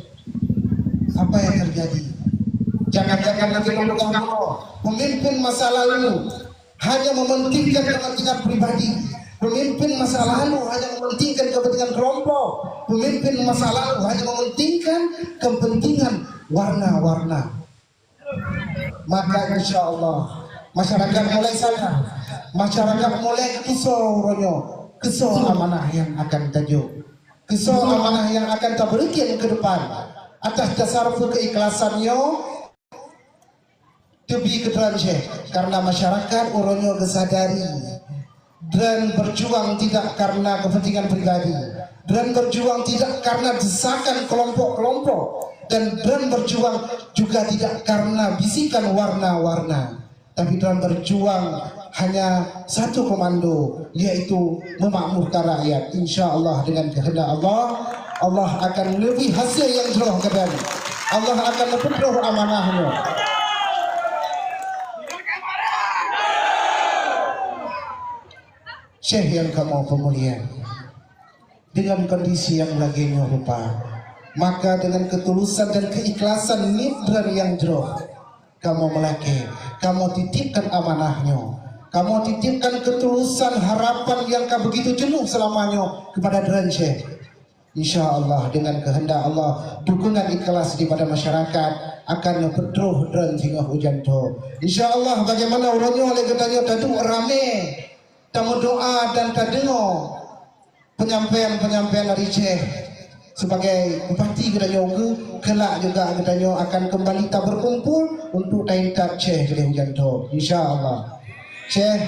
Apa yang terjadi? Jangan-jangan nanti pemimpin masa lalu hanya mementingkan kepentingan pribadi. Pemimpin masa lalu hanya mementingkan kepentingan kelompok. Pemimpin masa lalu hanya mementingkan kepentingan warna-warna. Maka insya Allah masyarakat mulai sadar, masyarakat mulai keusoe uroe nyoe, keusoe amanah yang akan tajok, keusoe amanah yang akan taberikan ke depan. Atas dasar keikhlasan nyoe, teubi keu droen, Syekh, karena masyarakat uroe nyoe geusadari droen berjuang tidak karena kepentingan pribadi, droen berjuang tidak karena desakan kelompok-kelompok, dan droen berjuang juga tidak karena bisikan warna-warna, tapi droen berjuang hanya satu komando, yaitu memakmurkan rakyat. Insya Allah dengan kehendak Allah, Allah akan lebih hasil yang jroh keudroe. Allah akan lebih jroh amanahnya. Ceh nyang kamoe peumulia, dengan kondisi nyang lagée nyoe rupa, maka dengan ketulusan dan keikhlasan niet droen nyang jroh, kamoe meulakée, kamoe titipkan amanah nyoe, kamoe titipkan ketulusan harapan nyang ka begitu jenuh seulama nyoe kepada droen Ceh. Insya Allah, dengan kehendak Allah, dukungan ikhlas daripada masyarakat akan neupeutroh droen singoh ujan tho. Insya Allah, bagaimana uroe nyoe lé geutanyoe taduek ramé, tameudoa dan tadeungoe penyampaian-penyampaian dari Ceh sebagai bupati geutanyoe, kelak juga geutanyoe akan kembali taberkumpul untuk taintat Ceh lé ujan tho. Insya Allah. Ceh,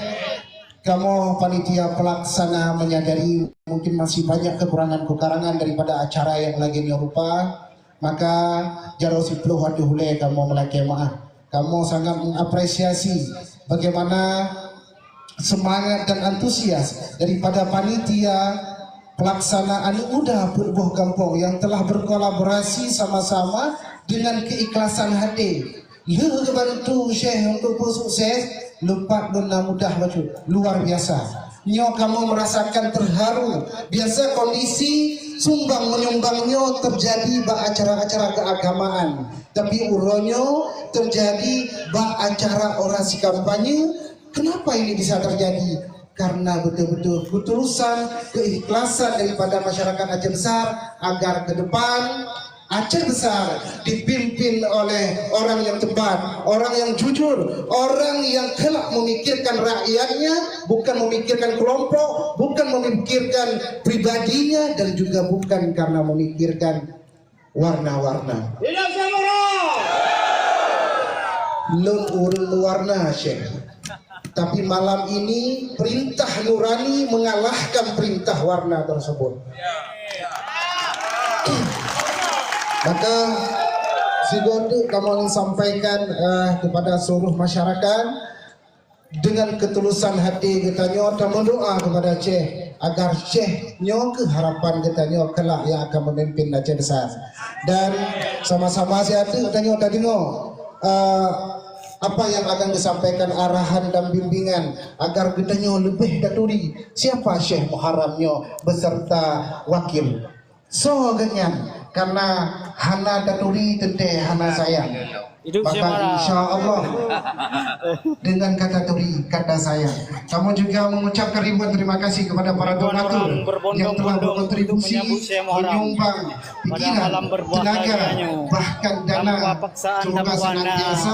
kamoe panitia pelaksana menyadari mungkin masih banyak kekurangan-kekurangan daripada acara yang lagée nyoe rupa, maka jaroe siploh ateueh ulée kamoe meulakée meu'ah. Kamoe sangat mengapresiasi bagaimana semangat dan antusias daripada panitia pelaksana Aneuk Muda Peuet Boh Gampông yang telah berkolaborasi sama-sama dengan keikhlasan hati. Lheueh geubantu Syekh untuk beusukses, leupah lôn na mudah bacut. Luar biasa. Nyoe kamoe merasakan terharu. Biasa kondisi sumbang menyumbang nyoe terjadi bak acara-acara keagamaan. Tapi uroe nyoe terjadi bak acara orasi kampanye. Kenapa ini bisa terjadi? Karena betul-betul ketulusan, keikhlasan daripada masyarakat Aceh Besar agar ke depan Aceh Besar dipimpin oleh orang yang tepat, orang yang jujur, orang yang kelak memikirkan rakyatnya, bukan memikirkan kelompok, bukan memikirkan pribadinya, dan juga bukan karena memikirkan warna-warna. Hidup Syekh Murad! Lôn ureueng meuwarna, Syekh. Tapi malam ini perintah nurani mengalahkan perintah warna tersebut. Maka sigoe teuk kamoe ingin sampaikan, eh, kepada seluruh masyarakat, dengan ketulusan hati geutanyoe tameudoa kepada Syekh agar Syekh nyoe keuh harapan geutanyoe kelak yang akan memimpin Aceh Besar. Dan sama-sama siat geutanyoe tadeungoe, eh, apa yang akan disampaikan arahan dan bimbingan agar geutanyoe leubeh taturi siapa Syekh Muharram nyoe beserta wakil. Soe geuhnyan? Karena hana taturi teuntée hana sayang. Hidup Syekh Murad. Maka insya Allah dengan kata turi, kata sayang. Kamoe juga mengucapkan ribuan terima kasih kepada para donatur yang telah berkontribusi, menyumbang pikiran, tenaga, bahkan dana, semoga senantiasa.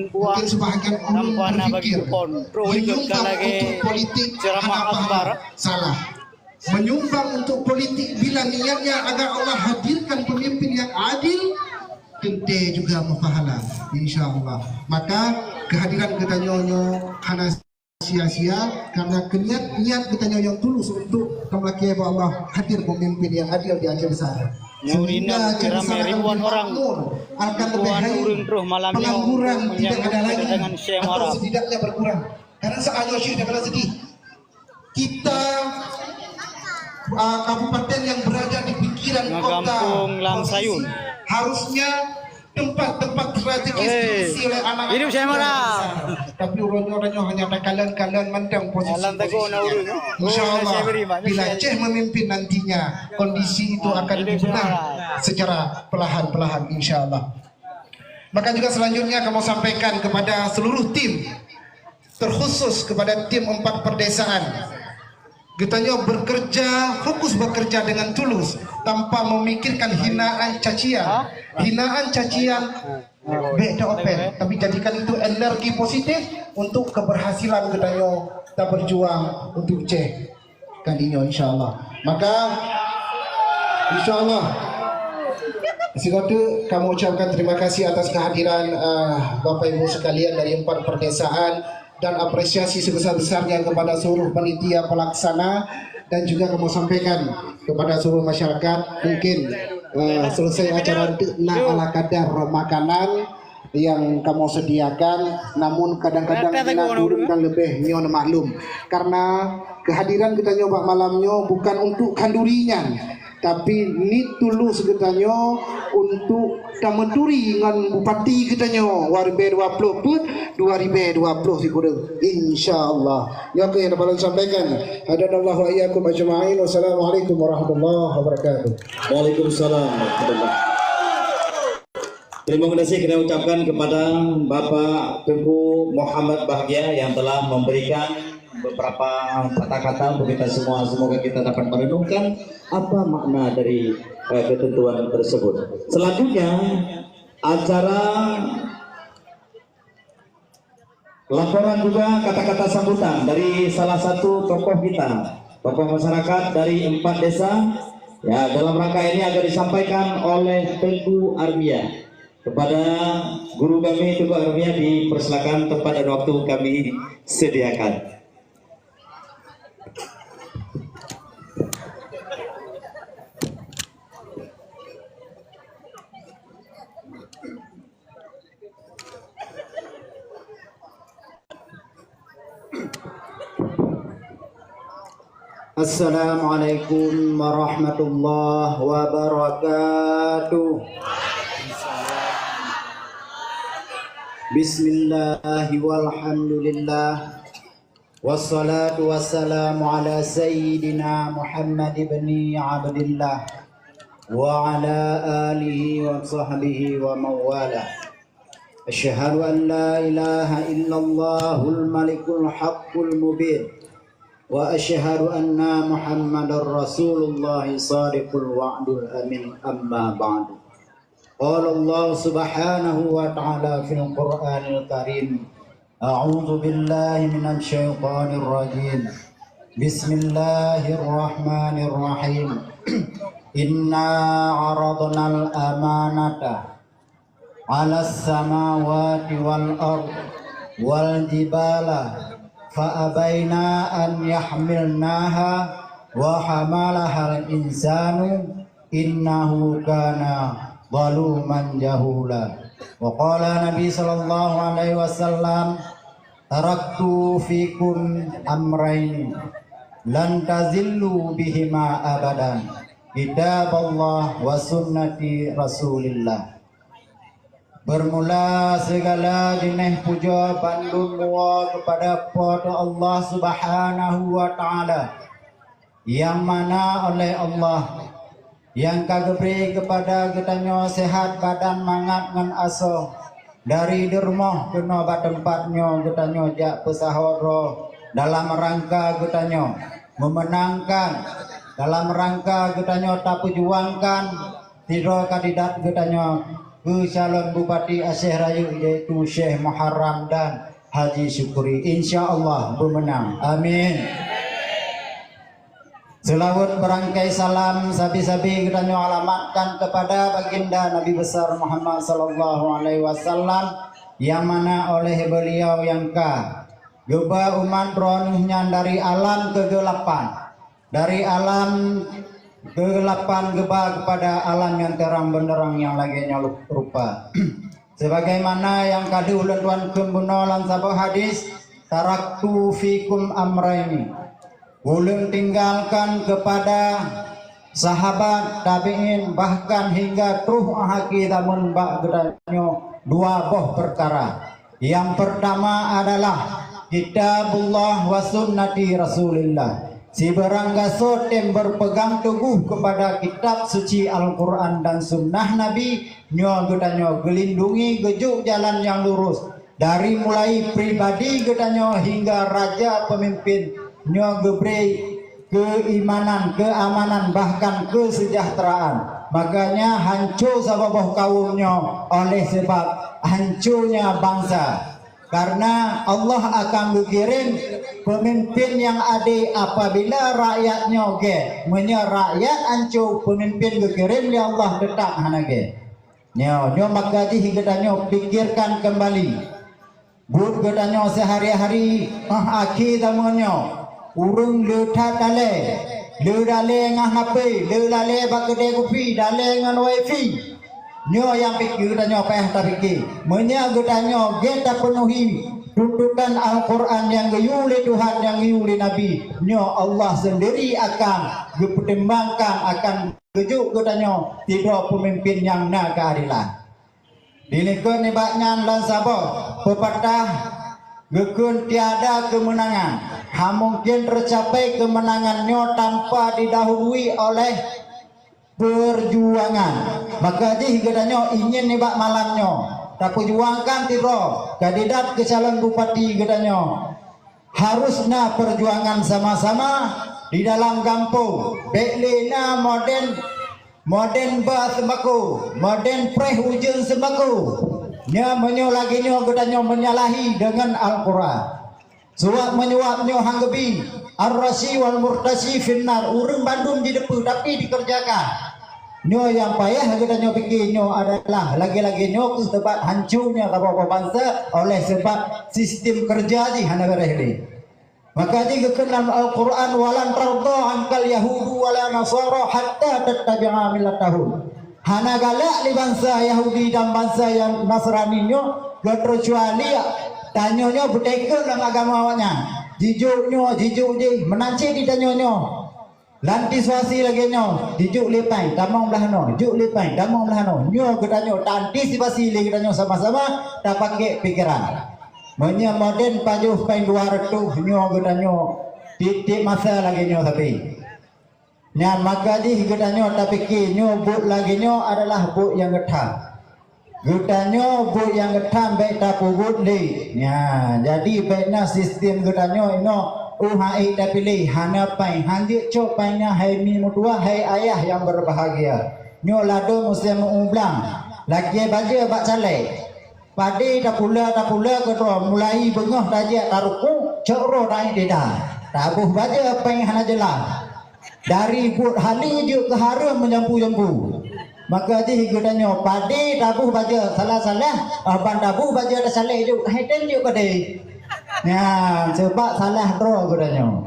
Mungkin sebahagian ulun berpikir menyumbang untuk politik hana pahala. Salah. Menyumbang untuk politik bila niatnya agar Allah hadirkan pemimpin yang adil, teuntée juga meupahala, insya Allah. Maka kehadiran geutanyoe nyoe hana sia-sia karena keuniat-niat geutanyoe nyang tulus untuk tameulakée bak Allah hadir pemimpin yang adil di Aceh Besar. Sehingga Aceh Besar akan lebih makmur, akan lebih baik, pengangguran tidak ada lagi atau setidaknya berkurang. Karena saat nyoe Syekh dah kena sedih. Kita, ah, kabupaten yang berada di pinggiran kota, harusnya tempat-tempat strategis diisi oleh anak-anak muda. Hidup Syekh Murad. Tapi uroe nyoe hanya takalon-kalon mantong posisi-posisinya. Insya Allah, bila Syekh memimpin nantinya, kondisi itu akan dibenahi secara perlahan-perlahan, insya Allah. Maka juga selanjutnya kamoe sampaikan kepada seluruh tim, terkhusus kepada tim empat perdesaan. Geutanyoe bekerja, fokus bekerja dengan tulus tanpa memikirkan hinaan cacian. Hinaan cacian bèk taopen, tapi jadikan itu energi positif untuk keberhasilan geutanyoe taberjuang untuk Aceh kali nyoe, insya Allah. Maka, insya Allah, sigoe teuk kamoe ucapkan terima kasih atas kehadiran, eh, Bapak Ibu sekalian dari empat perdesaan dan apresiasi sebesar-besarnya kepada seluruh panitia pelaksana dan juga kamoe sampaikan kepada seluruh masyarakat. Mungkin, eh, selesai acara tu na ala kadar makanan yang kamoe sediakan, namun kadang-kadang na kurang dan lebih nyoe maklum. Karena kehadiran geutanyoe bak malam nyoe bukan untuk khanduri nyan, tapi niet tulus geutanyoe untuk tameuturi ngon bupati geutanyoe Waroe Bée dua ploh peuet dua ribèe dua ploh sikureueng, insya Allah. Nyoe keuh nyang dapat lôn sampaikan. Hadanallahu wa iyyakum ajma'in. Wassalamualaikum warahmatullahi wabarakatuh. Waalaikumsalam warahmatullahi. Terima kasih kita ucapkan kepada Bapak Teungku Muhammad Bahagia yang telah memberikan beberapa patah kata untuk kita semua. Semoga kita dapat merenungkan apa makna dari, eh, ketentuan tersebut. Selanjutnya, acara laporan juga kata-kata sambutan dari salah satu tokoh kita, tokoh masyarakat dari empat desa. Ya, dalam rangka ini akan disampaikan oleh Teungku Armia. Kepada guru kami, Teungku Armia, dipersilakan tempat dan waktu kami sediakan. Assalamualaikum warahmatullahi wabarakatuh. Bismillah walhamdulillah. Wassalatu wassalamu ala sayyidina Muhammad ibni Abdillah wa ala alihi wa sahbihi wa mawala. Asyhadu an la ilaha illallahul malikul haqqul mubin. Wa asyhadu anna Muhammadar Rasulullah shadiqul wa'dil amin, amma ba'du. Qala Allah subhanahu wa ta'ala fil Qur'anil Karim. A'udzu billahi minasy syaithanir rajim. Bismillahirrahmanirrahim. Inna 'aradnal amanata 'alas samawati wal ard wal jibala fa abaina an yahmilnaha wa hamalahal insanu innahu kana zaluman jahula. Wa qala Nabi sallallahu alaihi wasallam, "Taraktu fikum amrayn lan tazillu bihima abadan, kitaballah wa sunnati Rasulillah." Bermula segala jeuneh puja bandum meue kepada Po teu Allah Subhanahu wa Ta'ala, nyang mana oleh Allah nyang ka geubri keupada geutanyoe seuhat badan, mangat ngon asoe. Dari di rumoh keunoe bak teumpat nyoe geutanyoe jak peusaho droe dalam rangka geutanyoe meumeunangkan, dalam rangka geutanyoe tapeujuangkan sidroe kandidat geutanyoe keu calon Bupati Aceh Rayeuk, yaitu Syekh Muharram dan Haji Syukri. Insya Allah beumeunang. Amin. Seulaweuet beurangkai salam sabe-sabe geutanyoe alamatkan keupada Baginda Nabi Besar Muhammad sallallahu alaihi wasallam, nyang mana oleh beuliau nyang ka geuba umat droeneuh nyan dari alam keugelapan, dari alam keugelapan geuba keupada alam nyang terang beunderang nyang lagée nyoe rupa. Sebagaimana nyang ka lheueh ulôn tuan kheun bunoe lam saboh hadis, "Taraktu fikum amraini." Ulôn tinggalkan keupada sahabat, tabi'in, bahkan hingga troh akhé zaman bak geutanyoe dua boh peukara. Nyang peurtama adalah Kitabullah wa sunnati Rasulillah. Sibarang gasoe tem beurpeugang teuguh keupada Kitab Suci Al-Qur'an dan Sunnah Nabi, nyoe geutanyoe geulindungi geujok jalan nyang lurus. Dari mulai pribadi geutanyoe hingga raja peumimpin, nyoe geubri keuimanan, keuamanan, bahkan keuseujahteuraan. Makanya hanco saboh boh kawöm nyoe oleh sabab hanconya bansa. Karena Allah akan geukirém peumimpin nyang adé apabila rakyat nyoe gét. Meunyoe rakyat hanco, peumimpin geukirém lé Allah teutap hana gét. Nyoe, nyoe maka jih geutanyoe pikirkan keumbali. Buet geutanyoe seuhari-hari, óh akhé zaman nyoe, ureuëng le that dalé, le dalé ngon H P, le dalé bak keudè kupi, dalé ngon wifi. Nyoe nyang pike geutanyoe payah tapike. Meunyoe geutanyoe gét tapeunuhi tuntutan Al-Qur'an nyang geuyue lé Tuhan, nyang geuyue lé Nabi, nyoe Allah seundiri akan geupeutimbangkan, akan geujok geutanyoe sidroe peumimpin nyang na keuadelan. Dilikot nibak nyan lôn saboh, pepatah geukheun tiada kemenangan, hana mungkin tercapai kemenangan nyoe tanpa didahului oleh perjuangan. Maka jih geutanyoe ingin nibak malam nyoe tapeujuangkan sidroe kandidat keu calon bupati geutanyoe. Harus na perjuangan sama-sama di dalam gampông. Bék lé na modern, modern ba seumbako, modern preh ujeuen seumbako. Nyoe meunyoe lagée nyoe geutanyoe menyalahi deungon Al-Quran. Suwab menyuwab nyoe han geubi, ar-rashi wal murtashi finnar, ureuëng bandum jiteupeue tapi dikerjakan. Nyoe nyang payah geutanyoe pike nyoe adalah lagée-lagée nyoe keuh sebab hanco nyoe saboh bansa oleh sebab sistem kerja jih hana beureh lé. Maka jih geukheun lam Al-Quran, "Walan tardha ankal yahudu wala nasara hatta tattabi'a millatahum." Hana galak lé bansa Yahudi dan bansa nyang Nasrani nyoe kecuali tanyoe nyoe beuteukeuh lam agama awaknyan. Jijok nyoe, jijok jih, meunan cit di tanyoe nyoe. Lam situasi lagée nyoe, jijok lé péng, tamong blah noe, jok lé péng, tamong blah noe. Nyoe geutanyoe taantisipasi lé geutanyoe sama-sama tapakée pikeran. Meunyoe modern pajoh péng dua reutôh, nyoe geutanyoe tieb-tieb masa lagée nyoe sabe. Nyan maka jih geutanyoe tapike nyoe buet lagée nyoe adalah buet nyang geutham. Geutanyoe buet nyang geutham bék tapeubuet lé. Nya, jadi bék na sistem geutanyoe inoe, oh hai tapiléh, hana péng, hanjeuet cok péng nyan hai mi meutuwah, hai ayah nyang berbahagia. Nyoe ladôm musém meu-ueng blang, lakée bajée bak calék. Padé tapula-tapula keudroe, mulai beungoh tajak tarukok, cok roh naik deda. Taboh bajée péng hana jeulaih. Dari buet haleue jeuet keu hareuem meujampu-jampu. Maka jih geutanyoe padé taboh bajée salah-salah, ah, ban taboh bajée tasaléh jeuet, hai tem jeuet padé. Nyan, sebab salah droe geutanyoe.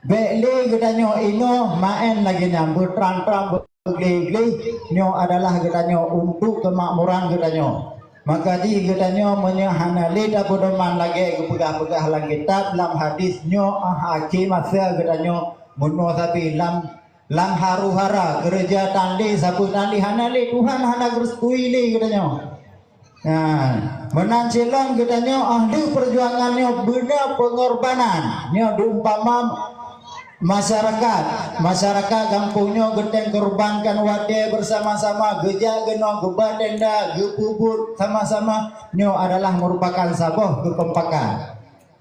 Bék lé geutanyoe inoe maén lagée nyan, beutram-tram, beugleh-gleh, nyoe adalah geutanyoe untuk keumakmuran geutanyoe. Maka jih geutanyoe meunyoe hana lé tapeudoman lagée geupeugah-peugah lam kitab, lam hadis nyoe, ah, akhé masa geutanyoe meunoe sabe lam, lam haru-hara, keureuja tan lé, sapeue tan lé, hana lé, Tuhan hana geureustui lé geutanyoe. Nah, meunan cit lom geutanyoe ahli peujuangan nyoe beuna peungorbanan. Nyoe diumpama masyarakat, masyarakat gampông nyoe geutem korbankan watée beusama-sama, geujak geunoe geuba tenda, geupeubuet sama-sama. Nyoe adalah meurupakan saboh keukompakan.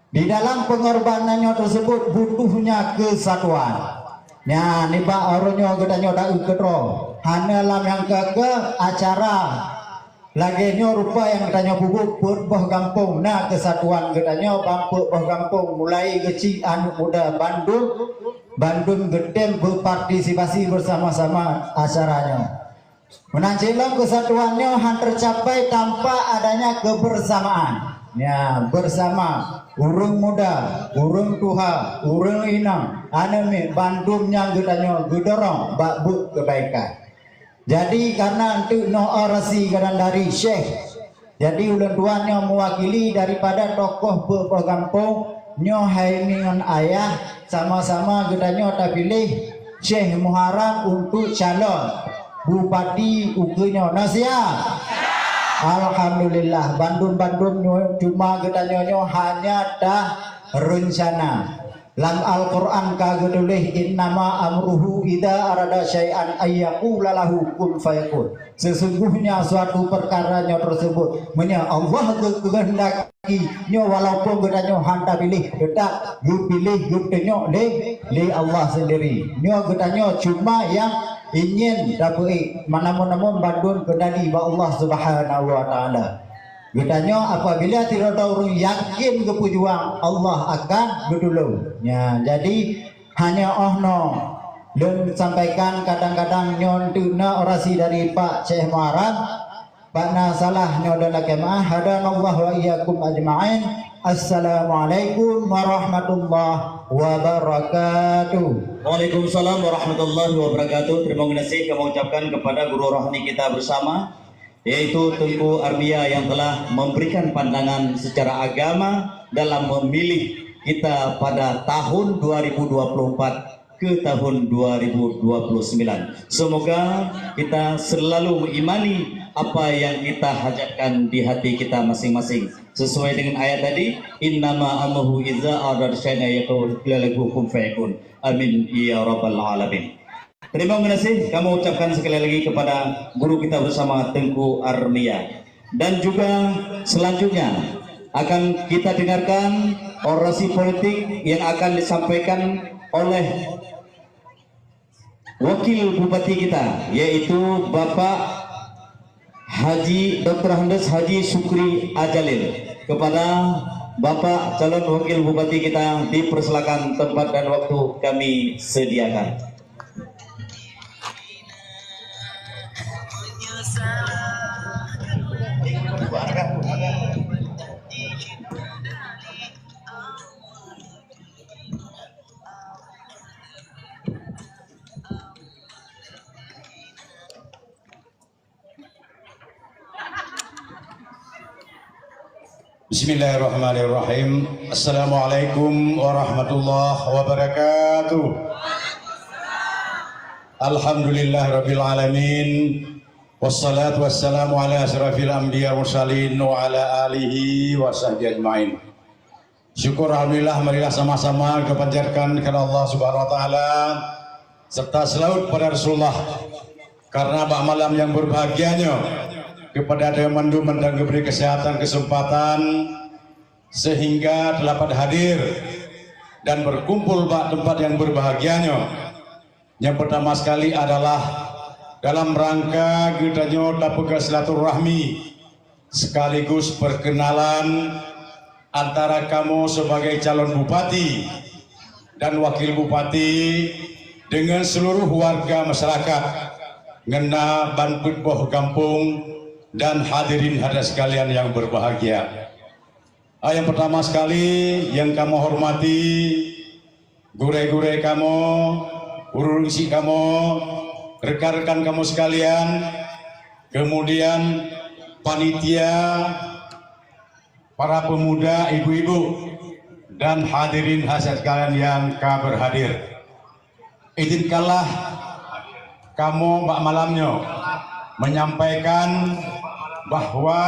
Di dalam peungorbanan nyoe teuseubut butuhnya keusatuan. Nyan, nibak uroe nyoe geutanyoe taeu keudroe, hana lam nyang keu-keu acara lagée nyoe rupa nyang geutanyoe peubuet, peuet boh gampông na keusatuan geutanyoe, ban peuet boh gampông mulai geuchik aneuk muda bandum, bandum geutem beupartisipasi beusama-sama acara nyoe. Meunan cit lom keusatuan nyoe han teucapai tanpa adanya keubeusamaan. Ya, beusama ureuëng muda, ureuëng tuha, ureuëng inong, aneuk miet bandum nyang geutanyoe geudorong bak buet keubaikan. Jadi, karena enteuk noe orasi gadang dari Syekh, jadi ulôn tuan nyoe meuwakili daripada tokoh peuet boh gampông nyoe hai mi ngon ayah, sama-sama geutanyoe tapiléh Syekh Muharram untuk calon bupati ukeue nyoe. Na siap? Alhamdulillah, bandum-bandum nyoe cuma geutanyoe nyoe hanya tareuncana. Lam Al-Quran ka geutuléh, "Innama amruhu idza arada syai'an ayyaqula lahu kun fayakun." Sesungguhnya suatu perkara nyoe teuseubut, meunyoe Allah geu-, geukeundaki, nyoe walaupun geutanyoe han tapiléh, teutap geupiléh geutanyoe lé, lé Allah sendiri. Nyoe geutanyoe cuma nyang ingin tapeuék, meunamun-namun bandum keundali bak Allah Subhanahu wa Taala. Geutanyoe apabila sidroe ureuëng yakin geupeujuang, Allah akan geutulông. Ya, jadi hanya oh noe lôn sampaikan, kadang-kadang nyoe teuna orasi dari Pak Syekh Muharram. Bak na salah nyoe lôn lakée meuáh. Hadanallahu wa iyyakum ajma'in. Assalamualaikum warahmatullahi wabarakatuh. Waalaikumsalam warahmatullahi wabarakatuh. Terima kasih kami ucapkan kepada guru rohani kita bersama, yaitu Teungku Arbia yang telah memberikan pandangan secara agama dalam memilih kita pada tahun dua ribu dua puluh empat ke tahun dua ribu dua puluh sembilan. Semoga kita selalu mengimani apa yang kita hajatkan di hati kita masing-masing. Sesuai dengan ayat tadi, "Innama amruhu iza arada syai'an an yaqula lahu kun fayakun." Amin ya rabbal alamin. Terima kasih kami ucapkan sekali lagi kepada guru kita bersama, Tengku Armia. Dan juga selanjutnya akan kita dengarkan orasi politik yang akan disampaikan oleh Wakil Bupati kita, yaitu Bapak Haji Doktor Handes Haji Syukri Ajalil. Kepada Bapak calon Wakil Bupati kita, dipersilakan tempat dan waktu kami sediakan. Bismillahirrahmanirrahim. Assalamualaikum warahmatullahi wabarakatuh. Alhamdulillah rabbil alamin. Wassalatu wassalamu ala asyrafil anbiya mursalin wa ala alihi wa sahbihi ajmain. Syukur alhamdulillah, marilah sama-sama kita panjatkan kepada Allah Subhanahu wa taala serta selawat pada Rasulullah. Karena bak malam yang berbahagia nyoe, kepada anda mandum mantong diberi kesehatan, kesempatan, sehingga dapat hadir dan berkumpul bak tempat yang berbahagia nyoe. Yang pertama sekali adalah dalam rangka geutanyoe tapeugah silaturahmi sekaligus perkenalan antara kamoe sebagai calon bupati dan wakil bupati dengan seluruh warga masyarakat ngon na ban peuet boh gampông dan hadirin hadirat sekalian yang berbahagia. Ah, yang pertama sekali yang kamoe hormati gurée-gurée kamoe, ureuëng syiek kamoe, rekan-rekan kamoe sekalian, kemudian panitia, para pemuda, ibu-ibu, dan hadirin hadirat sekalian yang ka berhadir. Izinkanlah kamoe bak malam nyoe menyampaikan bahwa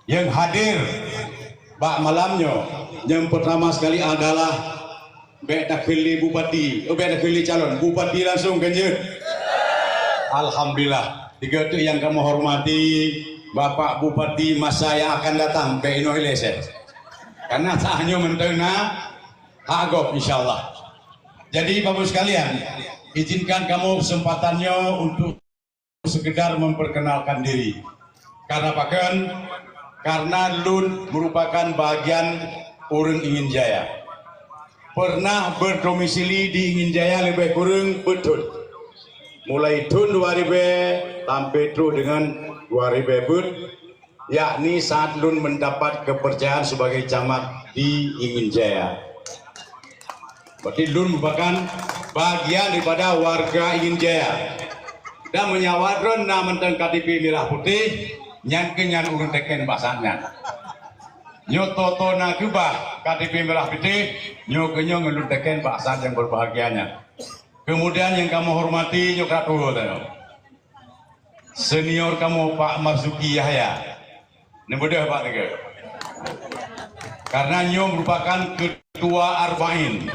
nyang hadir bak malam nyoe, nyang pertama sekali adalah bék takheun lé bupati, oh, bék takheun lé calon bupati langsung kan jeuet. Alhamdulillah, tiga tu yang kamoe hormati, Bapak Bupati masa yang akan datang, bék inoe ilée seh. Karena saat nyoe mantong na hak gob, insyaallah. Jadi, Bapak Ibu sekalian, izinkan kamoe kesempatan nyoe untuk sekedar memperkenalkan diri. Karena pakon? Karena lôn merupakan bagian ureuëng Ingin Jaya. Pernah berdomisili di Ingin Jaya lebih kurang peuet thon. Mulai thon dua ribu sampai trok dengan dua ribu peuet, yakni saat lôn mendapat kepercayaan sebagai camat di Ingin Jaya. Berarti lôn merupakan bagian daripada warga Ingin Jaya. Dan meunyoe awak droen na mantong K T P mirah putih, nyan keuh nyan ulôn teken bak saat nyan. Nyoe toe-toe na keubah K T P mirah putih, nyoe keuh nyoe ngon lôn teken bak saat nyang berbahagia nyan. Kemudian nyang kamoe hormati nyoe ka tuwoe tanyoe. Senior kamoe Pak Marzuki Yahya. Neubeudôh Pak Teungku. Karena nyoe merupakan ketua Arba'in.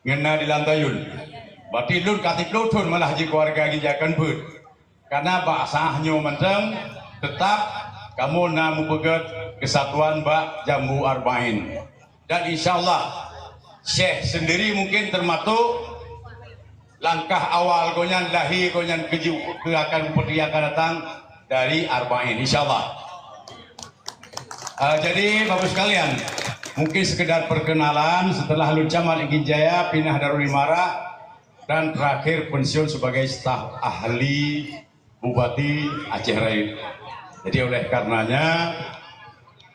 Ngon na di Lantayun. Berarti lôn ka siplôh thon malah jikeluarga geujakan beuet. Karena bak saat nyoe mantong tetap kamoe na meupeugét kesatuan bak jambu Arba'in. Dan insya Allah, Syekh sendiri mungkin termasuk langkah awal gobnyan, lahé gobnyan keuju keu akan bupati nyang akan datang dari Arba'in, insya Allah. Ah, jadi, Bapak sekalian, mungkin sekedar perkenalan, setelah lôn camat Ingin Jaya, pinah Darul Imarah, dan terakhir pensiun sebagai staf ahli Bupati Aceh Rayeuk. Jadi, oleh karenanya,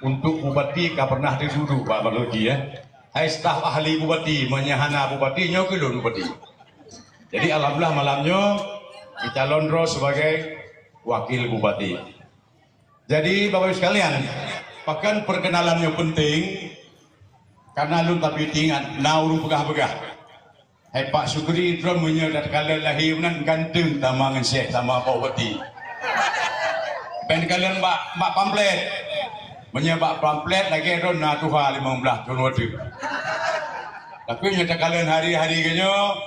untuk bupati ka pernah didudu Pak Marzuki, ya. Hai staf ahli bupati, meunyoe hana bupati, nyoe keuh lôn bupati. Jadi, alhamdulillah malam nyoe dicalon droe sebagai wakil bupati. Jadi, Bapak Ibu sekalian, pakon perkenalan nyoe penting, karena lôn tapi ingat, na ureuëng peugah-peugah. Hai Pak Syukri, droe meunyoe takalon lahé meunan ganteng sama ngon Syekh sama Pak Bupati. Ban kalon bak, bak pamflet. Meunyoe bak pamflet lagèe droen na tuha limong blaih thôn watèe. Tapi meunyoe takalon hari-hari geutanyoe,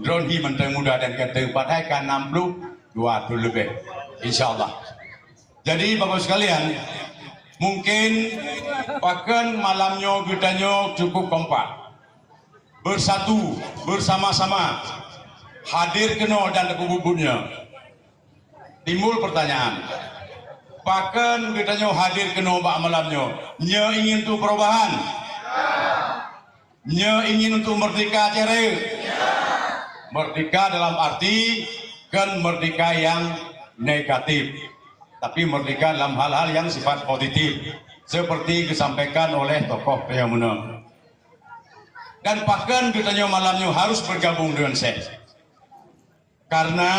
droen hi mantong muda dan ganteng, padahai ka enam puluh dua thôn leubeh. Insya Allah. Jadi, Bapak sekalian, mungkin pakon malam nyoe geutanyoe cukup kompak, bersatu, bersama-sama hadir keunoe dan teupeubeuet nyoe. Timbul pertanyaan, pakon geutanyoe hadir keunoe bak malam nyoe? Nyoe ingin untuk perubahan? Nyoe ingin untuk merdeka Aceh Rayeuk? Merdeka dalam arti kan merdeka yang negatif, tapi merdeka dalam hal-hal yang sifat positif, seperti disampaikan oleh tokoh yang mulia. Dan pakon geutanyoe malam nyoe harus bergabung dengan Syekh. Karena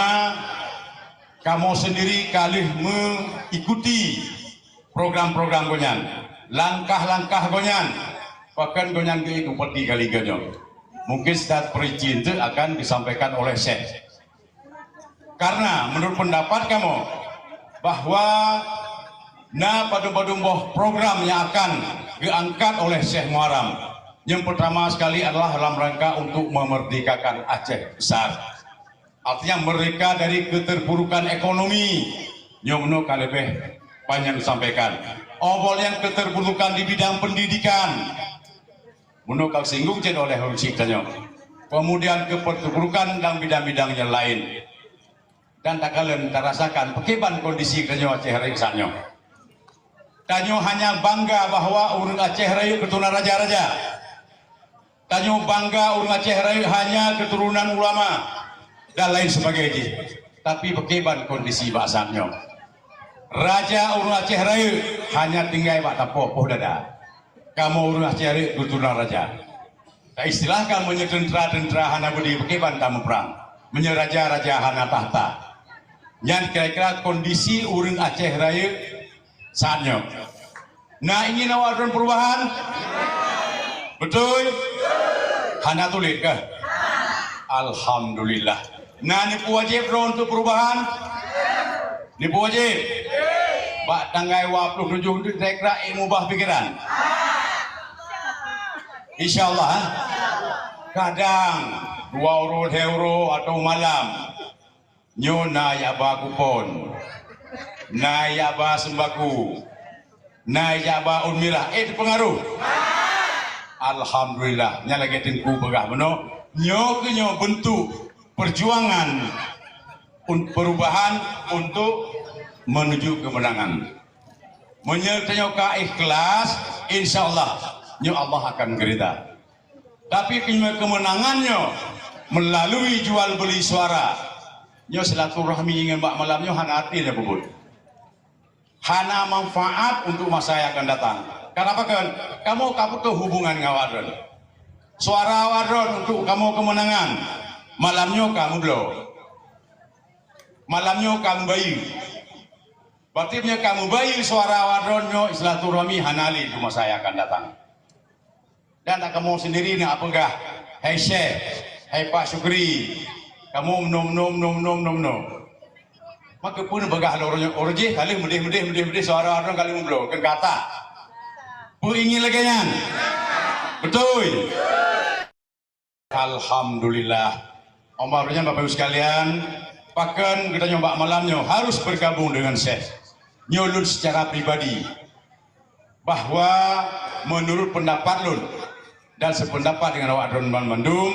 kamoe sendiri ka lheueh mengikuti program-program gobnyan, langkah-langkah gobnyan, bahkan gobnyan geuék bupati kali geutanyoe. Mungkin secara perincin itu akan disampaikan oleh Syekh. Karena menurut pendapat kamoe bahwa na padum-padum boh program yang akan diangkat oleh Syekh Muharram. Yang pertama sekali adalah dalam rangka untuk memerdekakan Aceh besar. Artinya merdeka dari keterpurukan ekonomi. Nyoe meunoe ka leubeh panjang disampaikan. Awai nyang keterpurukan di bidang pendidikan. Meunoe ka singgung cit oleh ureueng syiek tanyoe. Kemudian keterpurukan dalam bidang-bidang yang lain. Dan takalon tarasakan pakriban kondisi tanyoe Aceh Rayeuk saat nyoe. Tanyoe hanya bangga bahwa ureueng Aceh Rayeuk keuturonan raja-raja. Tanyoe bangga ureueng Aceh Rayeuk hanya keuturonan ulama dan lain sebagainya. Tapi pakriban kondisi bak saat nyoe? Raja ureueng Aceh Rayeuk hanya tinggai bak tapoh poh dada. Kamoe ureueng Aceh Rayeuk keuturonan raja. Taistilahkan meunyoe teuntra-teuntra hana beudé, pakriban tamuprang? Meunyoe raja-raja hana takhta. Nyan kira-kira kondisi ureueng Aceh Rayeuk saat nyoe. Na ingin awak droen perubahan? Beutôi? Hana tuléh kah? Alhamdulillah. Na neupeuwajéb droen untuk perubahan? Neupeuwajéb. Bak tanggai dua puluh tujoh nyoe kira-kira ék mubah pikeran? Insya Allah, ha? Kadang dua uroe, lhèe uroe atau malam. Nyoe na jak ba kupon, na jak ba seumbako, na jak ba ôn mirah, ék teupeungaruh? Alhamdulillah, nyan lagèe Teungku peugah bunoe, nyoe keuh nyoe beuntuk perjuangan un-, perubahan untuk menuju kemenangan. Meunyoe tanyoe ka ikhlas, insya Allah, nyoe Allah akan geurida. Tapi keu-, keumeunangan nyoe meulalui jual beuli suara. Nyoe silaturahmi ngon bak malam nyoe hana arti nyoe peubuet. Hana manfaat untuk masa yang akan datang. Kenapa kan? Kamoe ka putôh hubungan ngon awak droen. Suara awak droen untuk kamoe keumeunangan malam nyoe ka meubloe. Malam nyoe ka meubayeue. Berarti meunyoe ka meubayeue suara awak droen nyoe, silaturahmi hana lé untuk masa yang akan datang. Dan kamoe sendiri na peugah, "Hai Syekh, hai Pak Syukri, kamoe meunoe, meunoe, meunoe, meunoe, meunoe, meunoe." Maka peue neupeugah lé uroe nyoe, uroe jih ka lheueh meudeh, meudeh, meudeh, meudeh, suara droen ka lheueh meubloe, keu gata. Peue ingin lagèe nyan? Beutôi? Alhamdulillah. Omar nyan, Bapak Ibu sekalian, pakon geutanyoe bak malam nyoe harus bergabung dengan Syekh. Nyoe lôn secara pribadi. Bahwa menurut pendapat lôn dan sependapat dengan awak droen banmandum,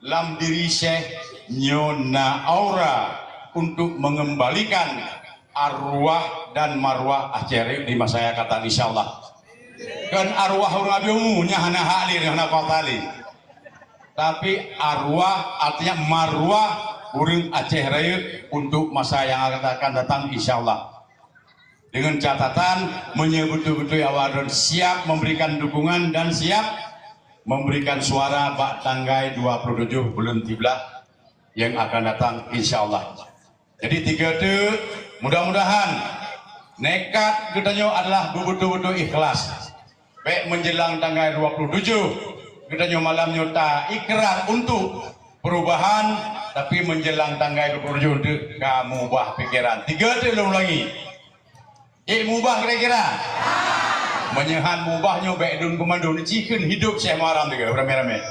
lam diri Syekh nyoe na aura untuk mengembalikan arwah dan marwah Aceh Rayeuk di masa yang akan datang, insya Allah. Kan arwah ureueng Abi Umu nyan hana hak lé, hana kuasa lé. Tapi arwah, artinya marwah ureueng Aceh Rayeuk untuk masa yang akan datang, insya Allah. Dengan catatan, meunyoe beutôi-beutôi awak droen siap memberikan dukungan dan siap memberikan suara bak tanggai dua puluh tujoh buleuen siblaih nyang akan datang, insya Allah. Jadi, tiga tu, mudah-mudahan nekat geutanyoe adalah beubeutôi-beutôi ikhlas. Bèk menjelang tanggai dua puluh tujoh, geutanyoe malam nyoe ta ikrar untuk perubahan, Tapi menjelang tanggai dua puluh tujuh teuk ka mubah pikeran. Tiga teuk lôn ulangi. Ék mubah kira-kira? Meunyoe han mubah nyoe bèk dum keumandum, ci kheun hidup Syekh Muharram tiga ramé-ramé.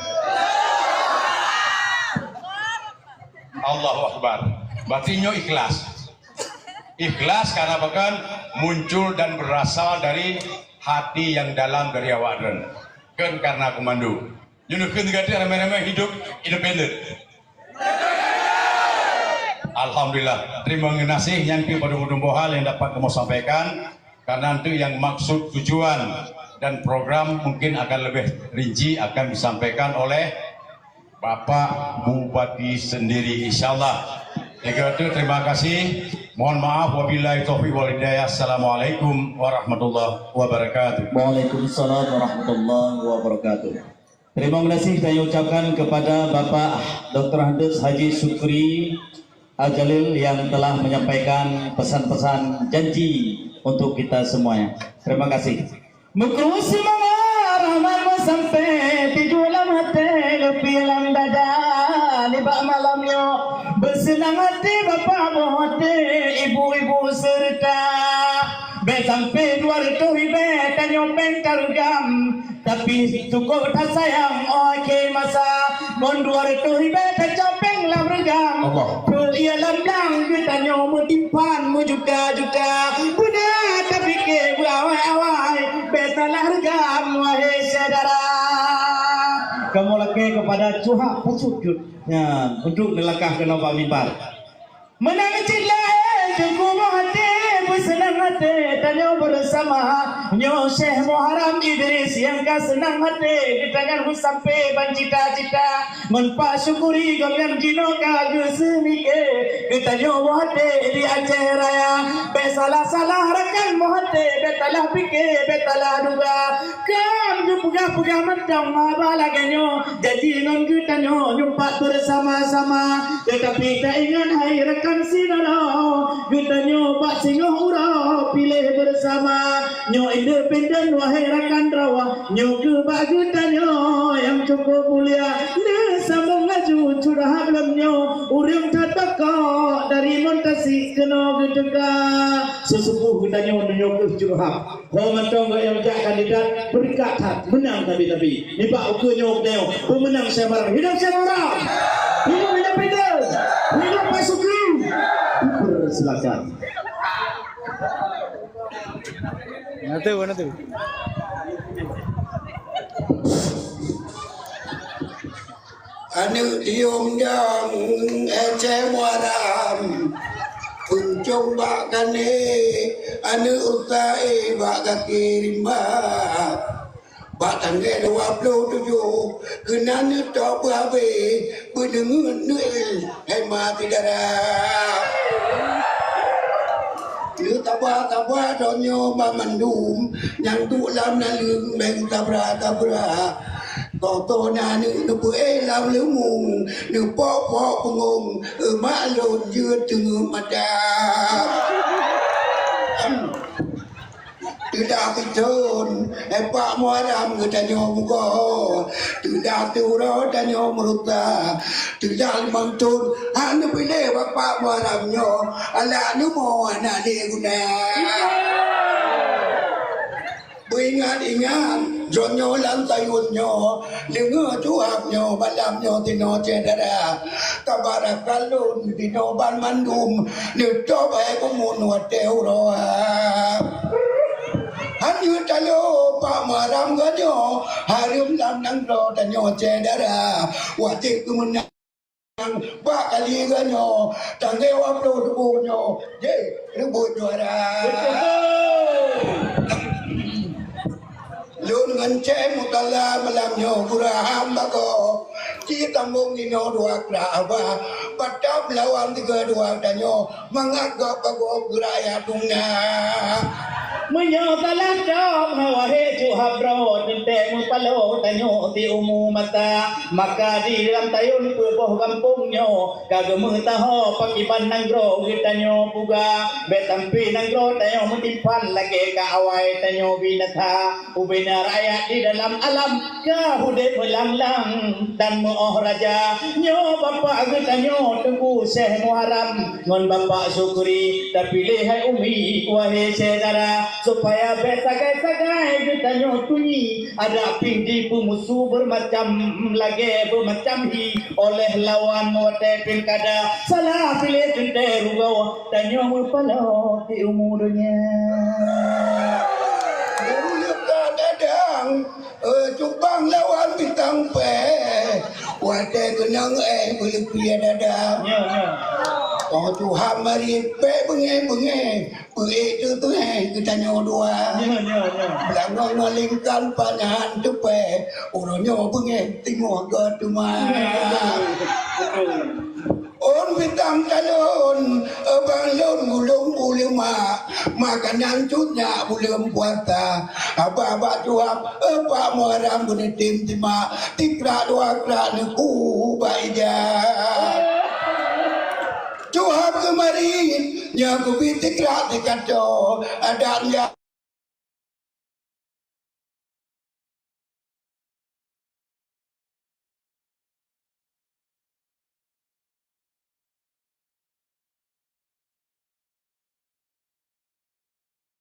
Allahu Akbar. Berarti nyoe ikhlas. Ikhlas karena bahkan muncul dan berasal dari hati yang dalam dari awak droen. Kon karena keumandum. Nyoe neukheun gata ramé-ramé hidup independen. Alhamdulillah. Terima kasih nyang keu padum-padum boh hal yang dapat kamoe sampaikan. Karena untuk yang maksud tujuan dan program mungkin akan lebih rinci akan disampaikan oleh Bapak Bupati sendiri, insyaallah. Tiga tu, terima kasih. Mohon maaf, wabillahi taufiq wal hidayah. Assalamualaikum warahmatullahi wabarakatuh. Waalaikumsalam warahmatullahi wabarakatuh. Terima kasih saya ucapkan kepada Bapak Doktor Handus Haji Syukri Al-Jalil yang telah menyampaikan pesan-pesan janji untuk kita semuanya. Terima kasih. Meukrue seumangat rahmat meusampé, tijoe lam até, leupie lam dada. Nibak malam nyoe, beuseunang até bapak boh até, ibu-ibu seureuta. Bèk sampé dua reutôh ribèe tanyoe péng tareugam, tapi cukôp that sayang, oh akhé masa. Ngon dua reutôh ribèe tacok péng lam reugam. Allah. Peue ia lam blang geutanyoe meutimpan meujuta-juta. Beuna tapike beuawai-awai, bèk salah reugam, wahé syedara. Kamoe lakèe keupada Cuhak Pasut Jut nyan untuk neulangkah keunoe bak mimbar. Meunang cit laén teungku boh até, beuseunang até tanyoe beurasama. Nyoe Syekh Muharram Idris nyang ka seunang até, geutanyoe beusampé ban cita-cita. Ngon Pak Syukuri gobnyan jinoe ka geuseumiké, geutanyoe boh até di Aceh Raya. Bèk salah-salah rakan boh até, bèk salah piké, bèk salah duga. Kan geupeugah-peugah mantong haba lagèe nyoe, janji ngon geutanyoe nyoe pat beurasama-sama. Teutapi taingat hai rakan syedara, geutanyoe bak singoh uroe piléh beurasama. Nyoe independen wahai rakan rawa, nyoe keuh bak geutanyoe nyang cukôp mulia. Neusambông laju curhat lom nyoe, ureueng that bakok dari Montasi keunoe geuteuka. Seuseupôh geutanyoe nyoe keuh curhat. Ho mantong geuh nyang jak kandidat, beureukat that, meunang tapi-tapi. Nibak ukeue nyoe geutanyoe, peumeunang Syekh Muharram. Hidup Syekh Muharram! Hidup, hidup Peter! Hidup Pak Syukri! Dipersilakan. Mana tu, mana tu? Aneuk tiong dang Aceh Muaram, puncong bak kane, aneuk utai bak kaki rimba. Bak tanggai dua ploh tujoh, keunan neutôb beuhabéh, beudeungeut neuéh hai ma syedara. Neutaba-taba donya banmandum, nyang duek lam naleueng bèk tabra-tabra. Toh-toh na aneuk neupeuéh lam leumong, neupok-pok beungong, eu mak lôn jeuet teungeut mata. Teudah pitôn, eh, Pak Muharram geutanyoe mugoe. Teudah siuroe tanyoe meuruta. Teudah limong thôn, hana piléh Bapak Muharram nyoe. Alah neumoe hana lé guna. Beuingat-ingat, droeneuh lam tayue nyoe, deungoe tuha nyoe, malam nyoe tinoe syedara. Tabarakallah, tinoe banmandum, neutôb hai bumoe watèe uroe. Hana talo Pak Muharram geutanyoe, hareuem lam nanggroe tanyoe syedara. Watèe keumeunang bak kali geutanyoe, tanggai dua ploh ribu nyoe, jeh, reubot juara. Lôn ngon Ceh Mutalla malam nyoe gura hamba gob. Ci tambong inoe dua krak haba. Patap lawan tiga dua tanyoe. Mangat gob ka gob geurayak dum na. Meunyoe salah tom hawa he cuhab droe teuntée meupaloe tanyoe di umu masa, maka di dalam tayôn peuboh gampông nyoe ka geumeusaho pakiban nanggroe geutanyoe puga. Bék sampai nanggroe tanyoe meutimpan lagée ka awai tanyoe binasa. Ubena rakyat di dalam alam ka udeb meulanglang dan meuoh raja. Nyoe bapak geutanyoe Teungku Syekh Muharram ngon bapak Syukri, tapi lé hai umi wahé syedara, supaya bék sagai-sagai geutanyoe tunyi adak pih dipeumusu beumacam lagée beumacam hi oleh lawan watée pilkada. Salah piléh teuntée rugoe tanyoe meupaloe di umu donya. Meuleuka dadang, eh, cubang lawan bintang pèh. Watèe keunong eh beuleupie dadang. Nyo, nyo. Oh Tuhan mari pèh beungèh-beungèh. Peuék teuh tu'éh geutanyoe dua. Nyo, nyo, nyo. Beulangong ngon lingkan panyahan teupèh. Uroe nyoe beungèh tingoh geuteumah. Nyo, betul. Betul. Ôn bitang talôn, abang lôn gulong uleumak, makanan cut nyak buleuen puasa. Abah bak cuap, bak Muharram beuneutem timak, tikrak dua krak neuku bak ija. Cuap keumarin, nyoe kubi tikrak tikato, adat nyak.